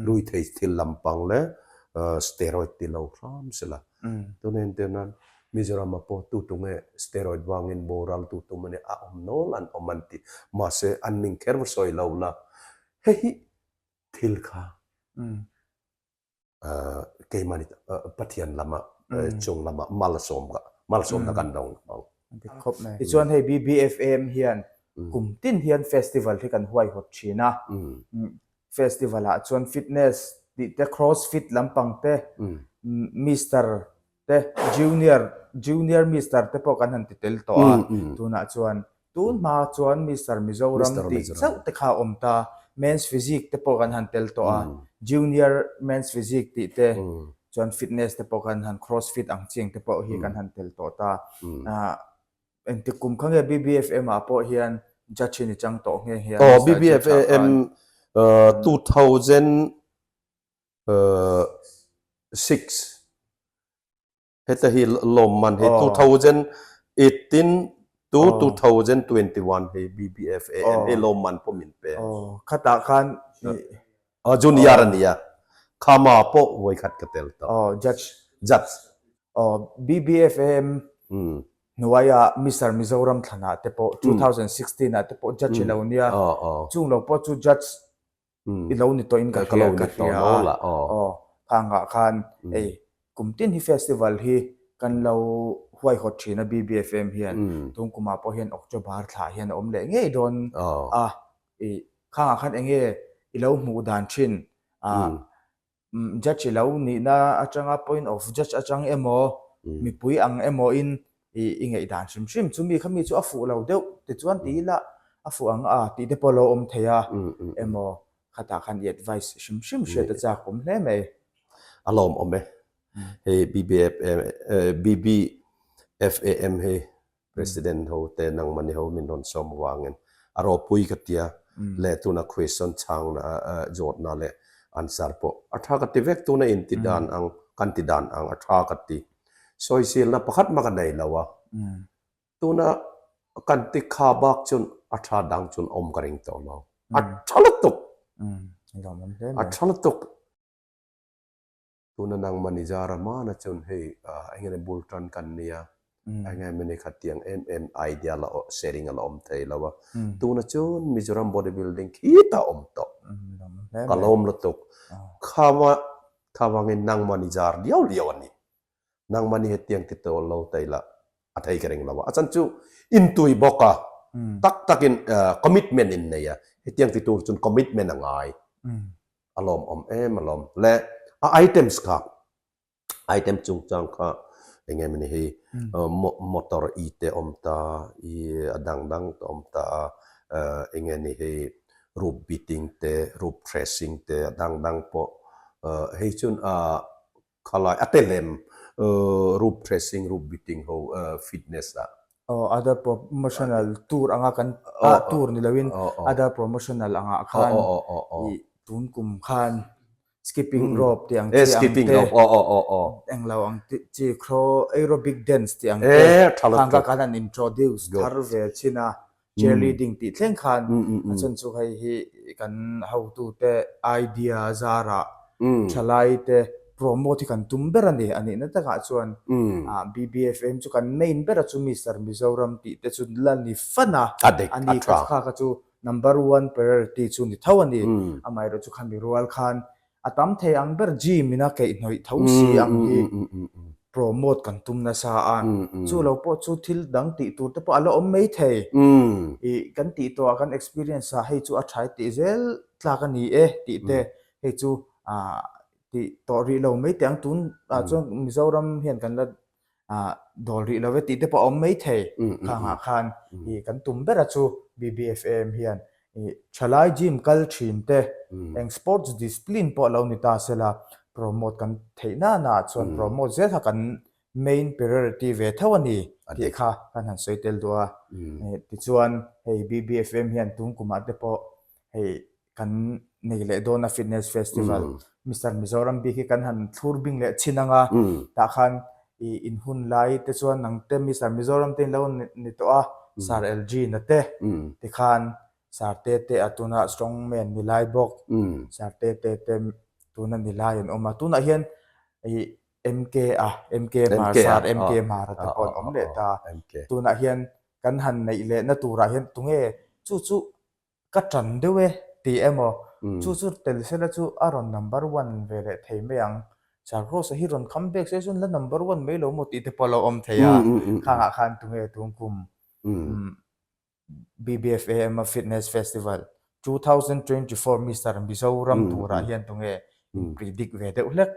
rui thei thil lampang leh steroid ti lo hram sela. Tuna entir nan Mizoram ah pawh tu tu nge steroid vangin boral tu tum ania a awm nawl an awm an ti. Mahse an ning kher va sawi lo la. Hei hi thil kha keimahni Pathian lama chung lama malsawm malsawmna kan dawng ang. Dik khawp mai. Tichuan hei BBFAM hian kum tin hian festival hi kan huaihawt thin a. Festival ah chuan fitness tih te cross fit lampang te Mister te junior junior mister te pawh kan han ti tel tawh a tunah chuan tun hma chuan mister Mizoram tih chauh te kha a awm ta men's physique te pawh kan han tel tawh a junior men's physique tih te chuan fitness te pawh kan han cross fit ang chi ang te pawh hi kan han tel tawh ta ah engtik kum kha nge BBFM ah pawh hian judge hi ni chang tawh nghe hian Aw BBFM 2000 6 heta hi lawmman hi 2018 to 2021 hi BBFAM hi lawmman pawh min pe. Khatah khan Junior a nia. Khama pawh vawikhat ka tel tawh. Judge. Judge. BBFAM hnuaia Mister Mizoram thlanah te pawh 2016 ah te pawh judge i lo nia. Chung lo pawh chu judge i lo ni tawhin ka hria ka hria a aw khangah khan hei kum tin hi festival hi kan lo huaihawt thin a BBFM hian tun kumah pawh hian October thla hian a awm leh ngei dawn a i khangah khan eng nge i lo hmuh dan thin a Judge i lo nihna atanga point of judge atang emaw mipui ang emaw in i ngaihdan hrim hrim chumi kha mi chu a fuh lo deuh tichuan ti ila a fuh ang a tih te pawh lo awm thei a emaw khatah khan i advice hrim hrim hriat a chak awm hle mai. A lawmawm e. Hei BBFAM hi President ho te nangmahni ho min rawn sawm avangin a ropui ka tia leh tuna question chhangna zawtna leh answer pawh a tha ka ti vek tuna in ti dan ang kan ti dan ang a tha ka ti sawisilna pakhat mah ka nei lo a tuna kan ti kha bak chun a tha dang chun awm ka ring tawh lo a tha lutuk a tha lutuk. Tuna nangmah ni zara mana chuan hei eng nge bul tan kan nia, eng nge mini kha tiang em em idea la sharing a la awm thei lo a. Tuna chuan Mizoram body building khitah a awm tawh. Ka lawm lutuk. Khama khavangin nangmah ni zar liau liau a ni. Nangmah ni hetiang ti tawl lo ta ila a thei ka ring lo a. A chan chu intui bawk a, tak takin commitment in nei a. Hetiang ti tur chuan commitment a ngai. A lawmawm em alawm. Le a items kha, item chungchang kha eng nge mawni hei motor i te awm ta, i a dang dang te awm ta a, eng nge ni hei rope beating te, rope threshing te a dang dang pawh hei chuan a Khalai a tel em rope threshing, rope beating ho fitness ah. Aw other promotional tour anga kan ah tour ni loin other promotional angah khan ih tun kum khan skipping rope tih ang chi ang te englo ang chi crow aerobic dance tih ang te khang kha khan an introduce thar ve chin a. Cheerleading tih thleng khan a chhan chu hei hi kan hotute idea zarah thalai te promote hi kan tum ber a ni. A nihna takah chuan BBFM chu kan main ber a chu Mister Mizoram tih te chu la ni fan a, a ni kha kha chu number one priority chu ni tho a ni. Amaherawhchu chu khami rual khan A tam thei ang ber gym ina keihhnawih tho si ang hi promote kan tum nasa a, chu lo pawh chu thil dang tih tur te pawh a la awm mai thei. Ih kan tih tawh ah kan experience ah hei chu a tha tih zel tlak a ni e tih te hei chu ah tih tawh rih lo mai teh ang tun ah chuan Mizoram hian kan la ah dawl rih lo e tih te pawh a awm mai thei. Khang ah khan ih kan tum ber a chu BBFM hian ih thalai gym kal thin te eng sports discipline pawh lo ni ta sela promote kan theih nana ah chuan promote zel kha kan main priority ve tho a ni tih kha kan han sawi tel duh a. Tichuan hei BBFM hian tun kumah te pawh hei kan nei leh dawn a fitness festival Mister Mizoram bik hi kan han thlur bing leh chhin ang a tah khan ih in hun lai te chuan nang te Mister Mizoram te in lo ni tawh a Sir LG na te tikhan Sir te te a tuna strong man ni lai bawk Sir te te te tuna ni lai an awm a tunah hian ih MK a MK Hmar Sir MK Hmar a te pawh an awm leh ta tunah hian kan han neih leh na turah hian tunge chu chu Ka ṭan deuh e tih emaw, chu chu tel sela chu a rawn number one ve leh thei mai ang. Sir Rose-a hi rawn kham bek se chuan la number one mai lo maw tih te pawh a lo awm thei a. Khangah khan tunge tun kum BBFAM-a Fitness Festival 2024 Mister Mizoram turah hian tunge in predict ve deuh hlek.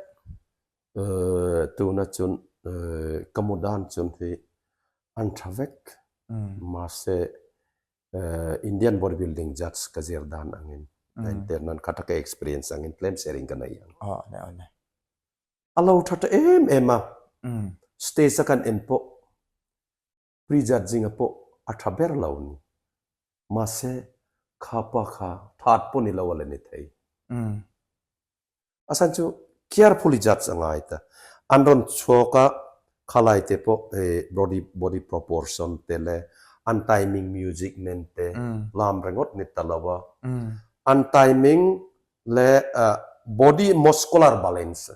Tuna chun ka mu dan chun hi an tha vek mahse Indian body building judge ka zir dan angin entir nan kha taka experience angin tlem sharing ka nei ang. A lo tha ta em em a, stage a kan en pawh pre-judging a pawh a tha ber lo ni. Mahse kha pa kha that pawh ni lo a la ni thei. A san chu carefully judge a ngai ta. An rawn chhuak a, khalai te pawh hei body body proportion te leh an timing music nen te lam ringawt ni ta lo a. An timing leh body muscular balance,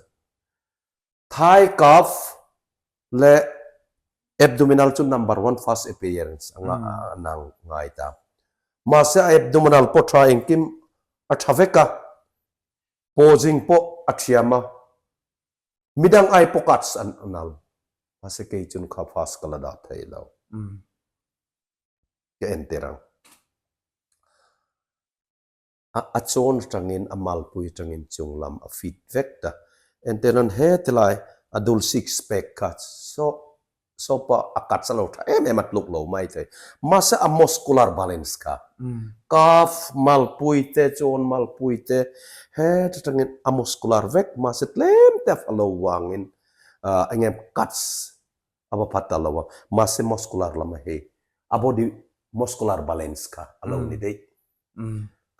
thigh calf leh abdominal chu number one first appearance anga an ngai ta. Mahse a abdominal pawh tha engkim a tha vek a. Posing pawh a thiam a, midang ai pawh cuts an nal. Mahse kei chun kha first ka la dah thei lo. Ka entir ang. A a chawn atangin a malpui atangin chung lam a fit vek ta. Entir nan hetilai a dul six pack kha saw Saw pawh a cuts a lo tha em em a tluk lo mai thei. Mahse a muscular balance kha calf malpui te chawn malpui te het atangin a muscular vek mahse tlem te a fa lo vangin eng nge cuts a va phat ta lo a mahse muscular lama hei a body muscular balance kha a lo ni daih.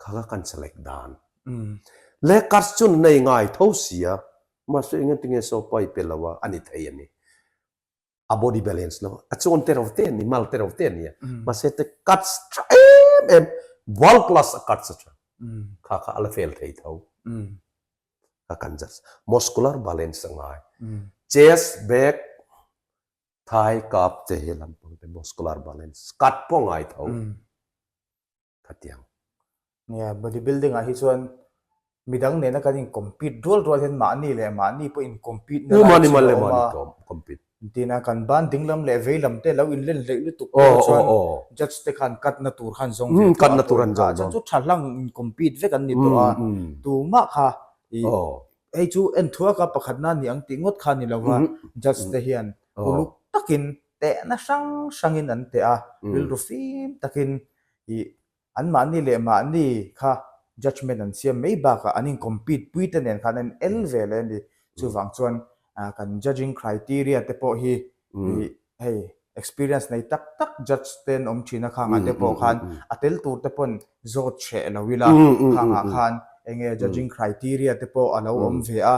Kha kha kan select dan. Le cuts chu nei ngai tho sia mahse engati nge saw pawh i pe lo a a ni thei a ni. A body balance lo a chawn te ro te a ni mal te ro te a ni a mahse te cuts tha em em world class a cuts a tha kha kha a la fail thei tho kha kan just muscular balance a ngai chest back thigh calf te hi lampang te muscular balance cut pawh a ngai tho. Khatiang. Nia, body building ah hi chuan midang nena kan in compete rual rual hian mahni leh mahni pawh in compete na lai chu a awm a. Tina kan ban dinglam leh veilam te lo inlen hleih lutuk pawh chuan judge te khan cut na tur khan zawng ve tawh a pawi a, chuan chu tha hlang in compete vek an ni tawh a, tumah kha i hei chu en thuak a pakhatna ni ang tih ngawt kha ni lova judge te hian uluk takin tehna hrang hrangin an teh a, rilru fim takin i Anmahni leh mahni kha judgement an siam mai bakah an in compete pui te nen khan an in el ve leh a ni. Chuvang chuan kan judging criteria te pawh hi hei experience nei tak tak judge te an awm thin a khangah te pawh khan a tel tur te pawn zawt hreh lo ila khangah khan enge judging criteria te pawh a lo awm ve a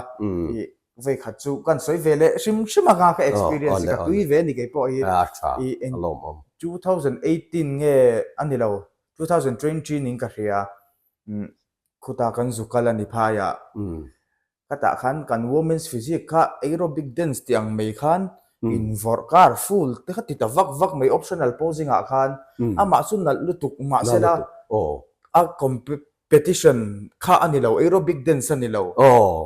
vei khat chu kan sawi ve leh hrim hrim anga ka experience ka tui ve ni kei pawh hi i eng 2018 nge a ni lo 2020 ning ka hria khuta kan zu kal a ni phai ah ka tah khan kan women's physique kha aerobic dance tih ang mai khan in vawrh kar full te kha ti ta vak vak mai optional posing ah khan amah chu nalh lutuk mahsela a Petition kha a ni lo, aerobic dance a ni lo.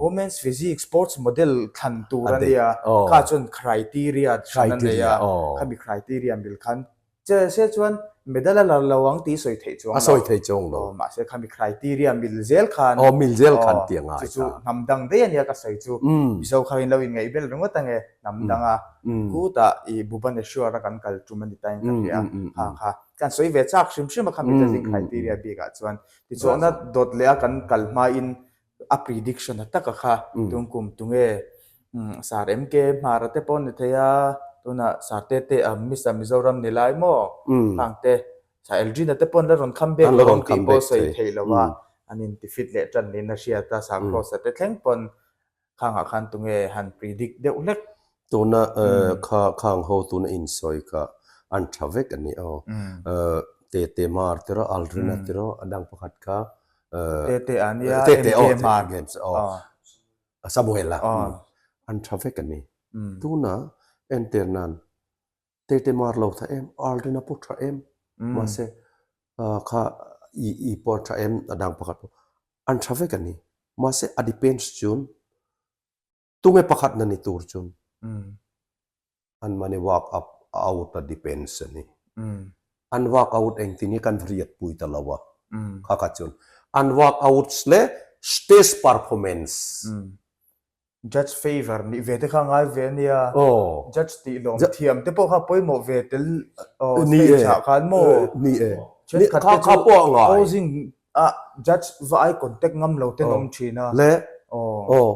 Women's physique sports model thlan tur a nia, kha chuan criteria hran a nei a, khami criteria mil khan che se chuan medal a la lo ang tih sawi theih chuang lo. A sawi theih chuang lo. Mahse khami criteria mil zel khan. Aw mil zel khan tih a ngai ta. Chu chu hnam dang daih a nia ka sawi chu. Mizo kha in lo inngaih bel ringawt ange hnam danga khutah i Bhubaneswar a kan kal tum a ni ta in ka hria kha kha. Kan sawi ve chak hrim hrim a khami judging criteria bikah chuan tichuahna dawt leh a kan kal hmain a prediction a taka kha tungkum tunge Sir MK Hmara te pawh ni thei a, tunah Sir Tete a Mister Mizoram ni lai maw khang te Sir Eldrina te pawh an la rawn kham bek lo ang tih pawh sawi theih lo a, an inti fit leh tan niin a hriat a, Sir Kross-a te thleng pawn Khangah khan tunge han predict deuh hlek? Tuna kha khang ho tuna insawi kha an tha vek a ni aw. Tete Mar tiraw, Aldrina tiraw, a dang pakhat kha Tete a nia, MK Mar. Samuel a, an tha vek a ni. Tuna entir nan Tete Mar lo tha em, Aldrina pawh tha em, mahse kha i pawh tha em, a dang pakhat pawh An tha vek a ni. Mahse a depends chun tunge pakhat na ni tur chun an mahni work up out a depends a ni. An work out engtin hi kan riat pui ta lo a kha kha chun an work outs leh stage performance Judge favor nih ve te kha ngai ve a nia. Judge tih lawm thiam te pawh kha pawimawh ve tel stage ah khan maw? Ni e. Thenkhat te chu posing ah judge va ai contact ngam lo ten awm thin a. Le aw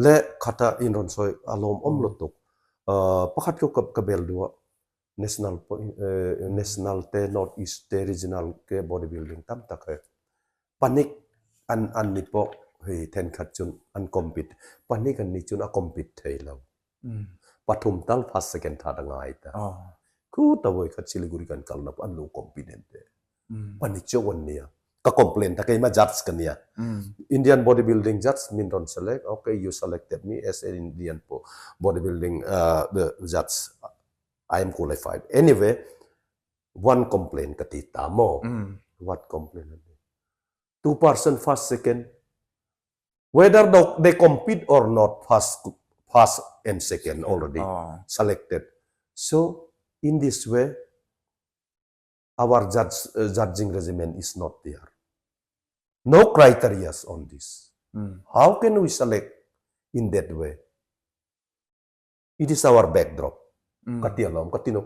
le khata in rawn sawi a lawmawm lutuk. Pakhat chu ka bel duh a national pawh national te north east te regional te body building tam tak he panic an an ni pawh hei thenkhat chu an compete panic an nih chuan a compete thei lo pathum tal first second third a ngai ta khuta vawi khat siliguri kan kal na pawh an lo compete em te panic chauh an nia ka complain ta keimah judge ka nia Indian body building judge min rawn select okay you selected me as an Indian body building judge I am qualified. Anyway, one complaint ka ti ta maw? What complaint an ti? Two person first second. Whether they compete or not first first and second already selected. So in this way our judge judging regimen is not there. No criteria on this. How can we select in that way? It is our backdrop ka ti alawm ka ti no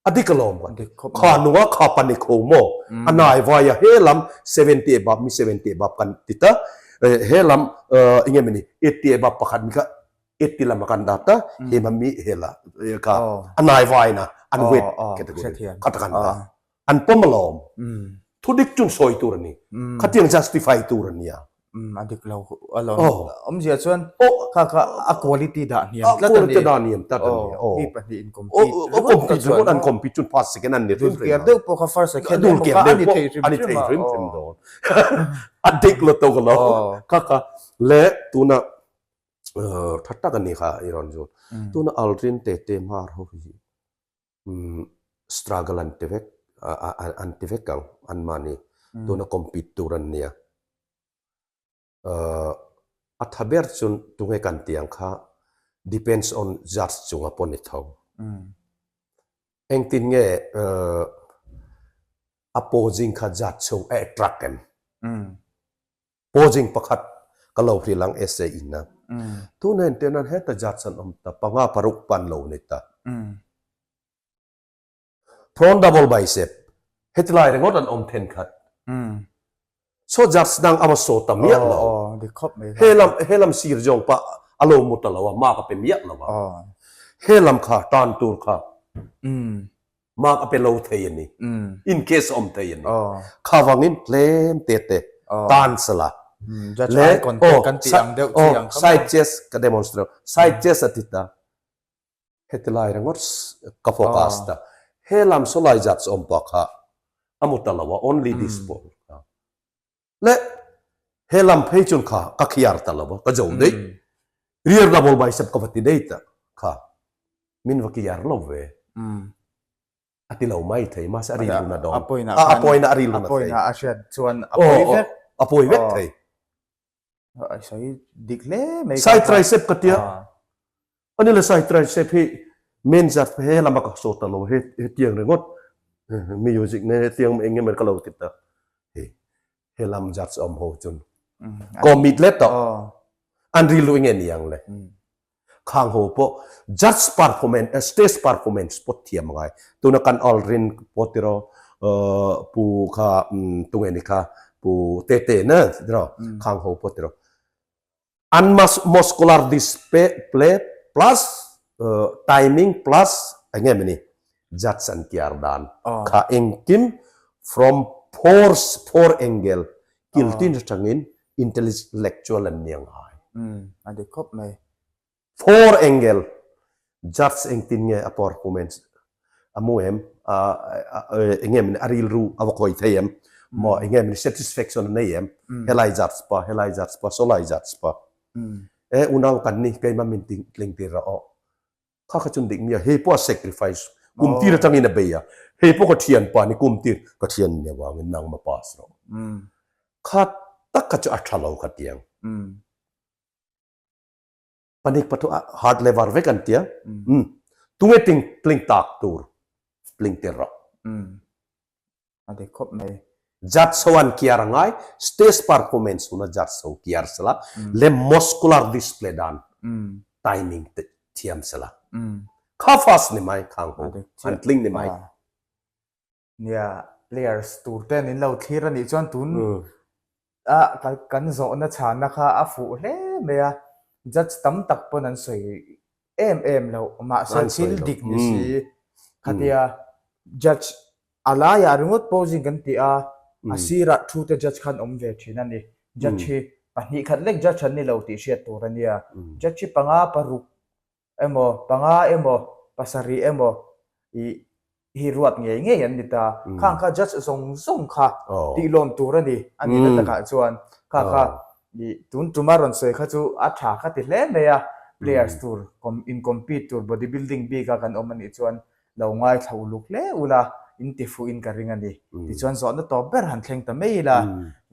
a dik alawm ka ti kha nunga kha panik ho maw a nai vai a he lam 70 above mi 70 above kan ti ta he lam enge mini 80 above pakhat mi kha 80 lam kan dat ta he ma mi he la ka a nai vai na an weight category kha ta kan ta An pawm alawm. Thudik chun sawi tur a ni. Khatiang justify tur a nia. A dik lo alawm. Awmzia chuan kha kha a quality dah hniam tlat a ni. A quality dah hniam tlat a ni. Mi pahnih in compete ringawt compete ringawt an compete chun first second an ni hrim hrim. Dulkiar deuh pawh kha first second emaw kha a ni thei hrim hrim a. A ni thei hrim hrim dawn. A dik lutuk alawm. Kha kha le tuna tha tak a ni kha i rawn zawt. Tuna Aldrin Tete Hmar ho hi Struggle an ti vek an ti vek ang anmahni tuna compete tur an nia. A tha ber chu tunge kan tih ang kha depends on judge chunga pawh ni tho. Engtin nge a posing kha judge chhung a attract em? Posing pakhat ka lo hrilh ang essay in a. Tuna entir nan heta judge an awm ta, panga paruk pan lo ni ta. Front double bicep, heti lai ringawt an awm thenkhat. Saw judge dang a va saw ta miah lo. He lam he lam sir zawng pah a lo mu ta lo a, mark a pe miah lo a. He lam kha tan tur kha mark a pe lo thei a ni. In case a awm thei a ni. Kha vangin tlem te te tan sala. Le aw side chest ka demonstrate side chest a ti ta. Heti lai ringawt ka focus ta. He lam saw lai zat chu awm pah kha a mu ta lo a, only this ball kha. Le he lam phei chun kha ka khiar ta lo a, ka zo daih. Rear double bicep ka va ti daih ta kha min va kiar lo ve. A ti lo mai thei, mahse a rilru na dawn. A pawina a rilru na thei. A pawina a hriat chuan a pawi vek. A pawi vek thei. Ai sawi dik hle mai Side tricep ka tia. Ani le side tricep hi men zat he lama ka saw ta lo he hetiang ringawt music ne hetiang eng emaw ka lo ti ta. Hei he lam zat awm ho chun. Commit let tawh. An rilru nge niang le. Khang ho pawh judge performance stage performance pawh thiam a ngai. Tuna kan Aldrin pawh tiraw pu kha tunge ni kha pu Tete na tiraw khang ho pawh tiraw an muscular display plus timing plus eng nge ni judge an kiar dan kha engkim from four angle kiltin atangin intellectual an ni angai. A dik khawp mai. Four angle judge engtin nge a performance a mu em eng nge a rilru a va khawi thei em maw eng nge satisfaction a nei em helai judge pa helai judge pa sawlai judge pa e unau kan ni keimah min tling tir rawh aw Kha kha chun dik nia, hei pawh a sacrifice kum tir atangin a bei a, hei pawh ka thian pa ni kum tir ka thian nia vangin nangma pass rawh. Kha tak kha chu a tha lo kha tiang. Panik pathu a hard lever vek an tia. Tunge ting tling tak tur tling tir rawh. A dik khawp mai. Judge ho an kiar a ngai, stage performance huna judge ho kiar sela, le muscular display dan timing te thiam sela. Kha fast ni mai khang ho, an tling ni mai. Nia, players tur ten in lo thlir a nih chuan tun a kan zawhna chhanna kha a fuh hle mai a, judge tam tak pawn an sawi em em loh, mahse thil dik ni si khatia judge A laiah ringawt posing kan ti a, a sirah thu te judge khan awm ve thin a ni. Judge hi pahnih khat lek judge an ni lo tih hriat tur a nia. Judge hi panga paruk emaw, panga emaw, pasarih emaw ih hi ruat ngei ngei an ni ta. Khang kha judge zawng zawng kha tihlawn tur a ni a nihna takah chuan kha kha ih tun tuma rawn sawi kha chu a tha ka ti hle mai a. Players tur in compete tur body building bik a kan awm a nih chuan lo ngaithla uluk hle ula in ti fuh in ka ring a ni. Tichuan zawhna tawp ber han thleng ta mai ila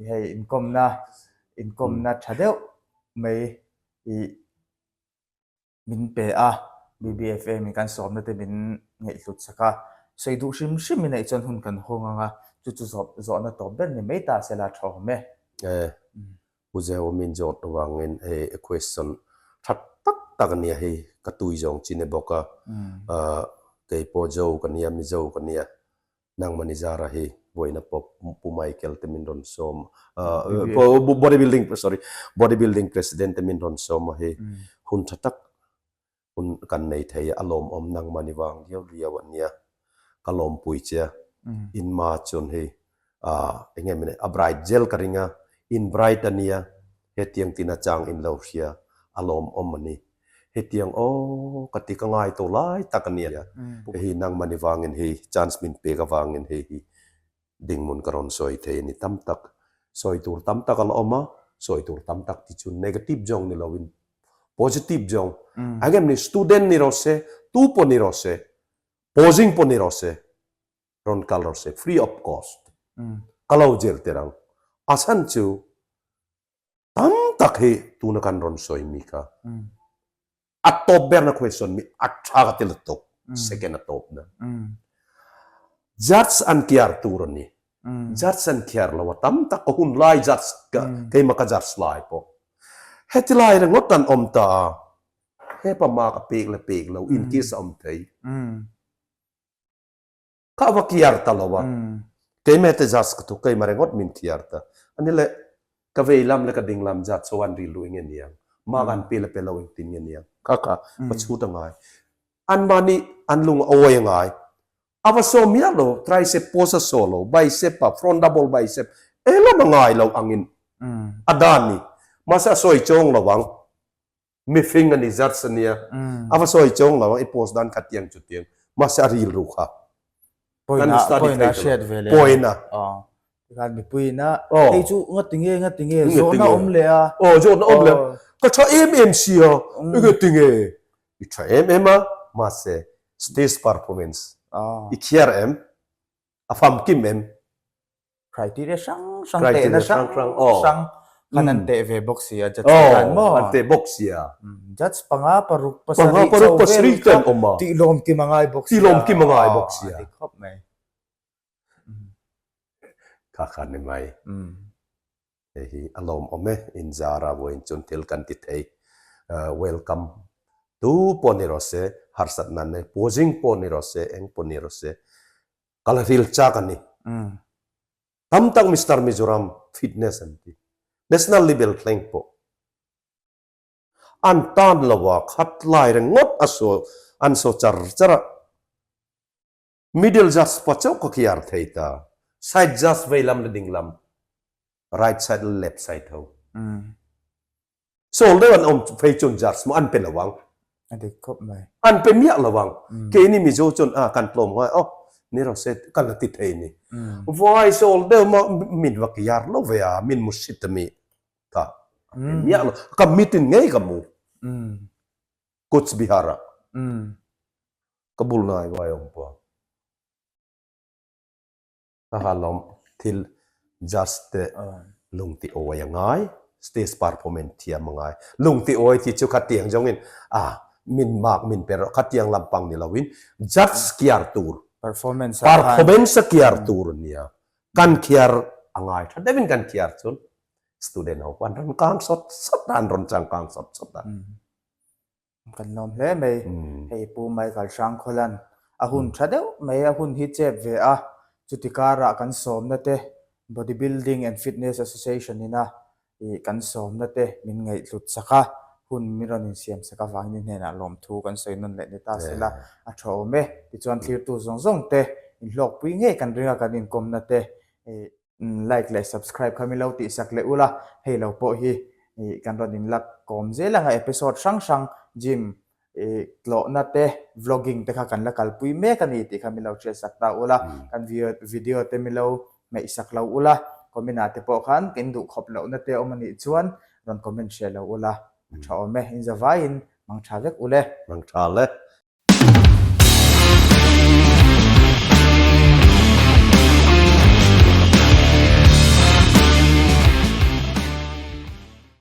hei inkawmna inkawmna tha deuh mai ih min pe a, BBFA min kan sawmna te min ngaihhlut sak a, sawi duh hrim hrim in aih chuan hun kan hawng ang a, chu chu zawh zawhna tawp ber ni mai ta sela tha awm e. Pu Zeo min zawt avangin hei a question tha tak tak a nia hei ka tui zawng chi ni bawk a, kei pawh Zo ka nia Mizo ka nia nangmah ni zara hi vawiina pawh Pu Michael te min rawn sawm body building sorry body building president te min rawn sawm a hei hun tha tak Hun kan nei thei a lawmawm nangmah ni vang liau liau a nia, ka lawmpui che a, in ma chuan hei ah eng nge mawni a bright zel ka ring a, in bright a nia, hetiang tina chang in lo hria a lawmawm a ni, hetiang aw ka ti ka ngai tawh lai tak a nia, hei nangmah ni vangin hei chance min pek avangin hei hi Dinghmun ka rawn sawi thei a ni tam tak. Sawi tur tam tak a la awm a, sawi tur tam tak ti chu negative zawng ni loin positive zawng. Eng em ni student ni rawh se, tu pawh ni rawh se, posing pawh ni rawh se, rawn kal rawh se free of cost. Ka lo zir tir ang. A chhan chu tam tak hi tuna kan rawn sawi mi kha a tawp berna question mi a tha ka ti lutuk. Second a tawp nan. Judge an kiar tur a ni. Judge an kiar lo a tam tak ka hun lai judge ka keimah ka judge lai pawh. Heti lai ringawt an awm ta a, hepa mark a pek le pek lo inkiss a awm thei. Kha va kiar ta lo a, keimah te judge ka thu keimah ringawt min kiar ta. Ani le ka vei lam le ka ding lam judge ho an rilru eng nge niang, mark an pe le pe lo engtin nge niang kha kha va chhut a ngai. Anmahni an lung a awi a ngai. A va saw miah lo, tricep pawh sa saw lo, bicep a front double bicep englam a ngai lo angin a dan ni. Mahse a sawi chawng lo ang. Mifing a ni judge a nia. A va sawi chawng lo ang i post dan kha tiang chu tiang. Mahse a rilru kha. Kan study thei ta lo. Pawina. Tikhan mipuiin a hei chu ngatinge ngatinge zawhna awm leh a. Aw zawhna awm leh a. Ka tha em em sia ngatinge i tha em em a mahse stage performance i khiar em a famkim em. Criteria hrang hrang tehna hrang hrang khan an teh ve bawk sia judge te khan maw. An teh bawk sia. Judge panga paruk pasarih chauh vel kha tihlawmkim a ngai bawk sia. Tihlawmkim a ngai bawk sia. A dik khawp mai. Kha kha ni mai. Hei hi a lawmawm e, inzara vawiin chuan thil kan ti thei. Welcome tu pawh ni rawh se, harsatna nei posing pawh ni rawh se, eng pawh ni rawh se, kal ril chak a ni. Tam tak Mister Mizoram fitness an ti. National level thleng pawh an tan lo a, khat lai ringawt a saw an saw char char a. Middle just pa chauh ka kiar thei ta. Side just vei lam le ding lam, right side le left side ho. Sawl deuh an awm phei chuan just maw an pe lo ang. A dik khawp mai. An pe miah lo ang. Keini Mizo chuan a kan tlawm ngai aw ni rawh se kan la ti thei ni. Vai sawl deuh maw min va kiar lo ve a, min mu sit a mi ka a pe miah lo. Ka mit in ngei ka mu. Kuch Bihar ah. Ka bul ngai vai awm pawh. Ka ha lawm thil just te lung ti awi a ngai, stage performance thiam a ngai. Lung ti awi ti chu khatiang zawng in a min mark min pe rawh khatiang lampang ni lo in judge kiar tur performance performance a kiar tur a nia. Kan khiar a ngai tha deuh in kan khiar chun student ho pawh an rawn kang sawt sawt a, an rawn changkang sawt sawt a. Kan lawm hle mai. Hei Pu Michael Hrangkhawlan a hun tha deuh mai a hun hi chep ve a, chuti karah kan sawmna te Body Building and Fitness Association ina ih kan sawmna te min ngaihhlut sak a, hun min rawn insiam sak avangin i hnenah lawmthu kan sawi nawn leh ni ta sela a tha awm e. Tichuan thlirtu zawng zawng te inhlawkpui ngei kan ring a kan inkawmna te ih Like leh subscribe kha min lo tihsak leh ula, hei lo pawh hi kan rawn inla kawm zel ang a, episode hrang hrang gym tlawhna te vlogging te kha kan la kalpui mek a ni tih kha min lo hriatsak ta ula, kan video te min lo hmeihsak lo ula, comment ah te pawh khan in duhkhawp lohna te awm a nih chuan rawn comment hreh lo ula, a tha awm e, inzavaiin mangtha vek ule. Mangtha le.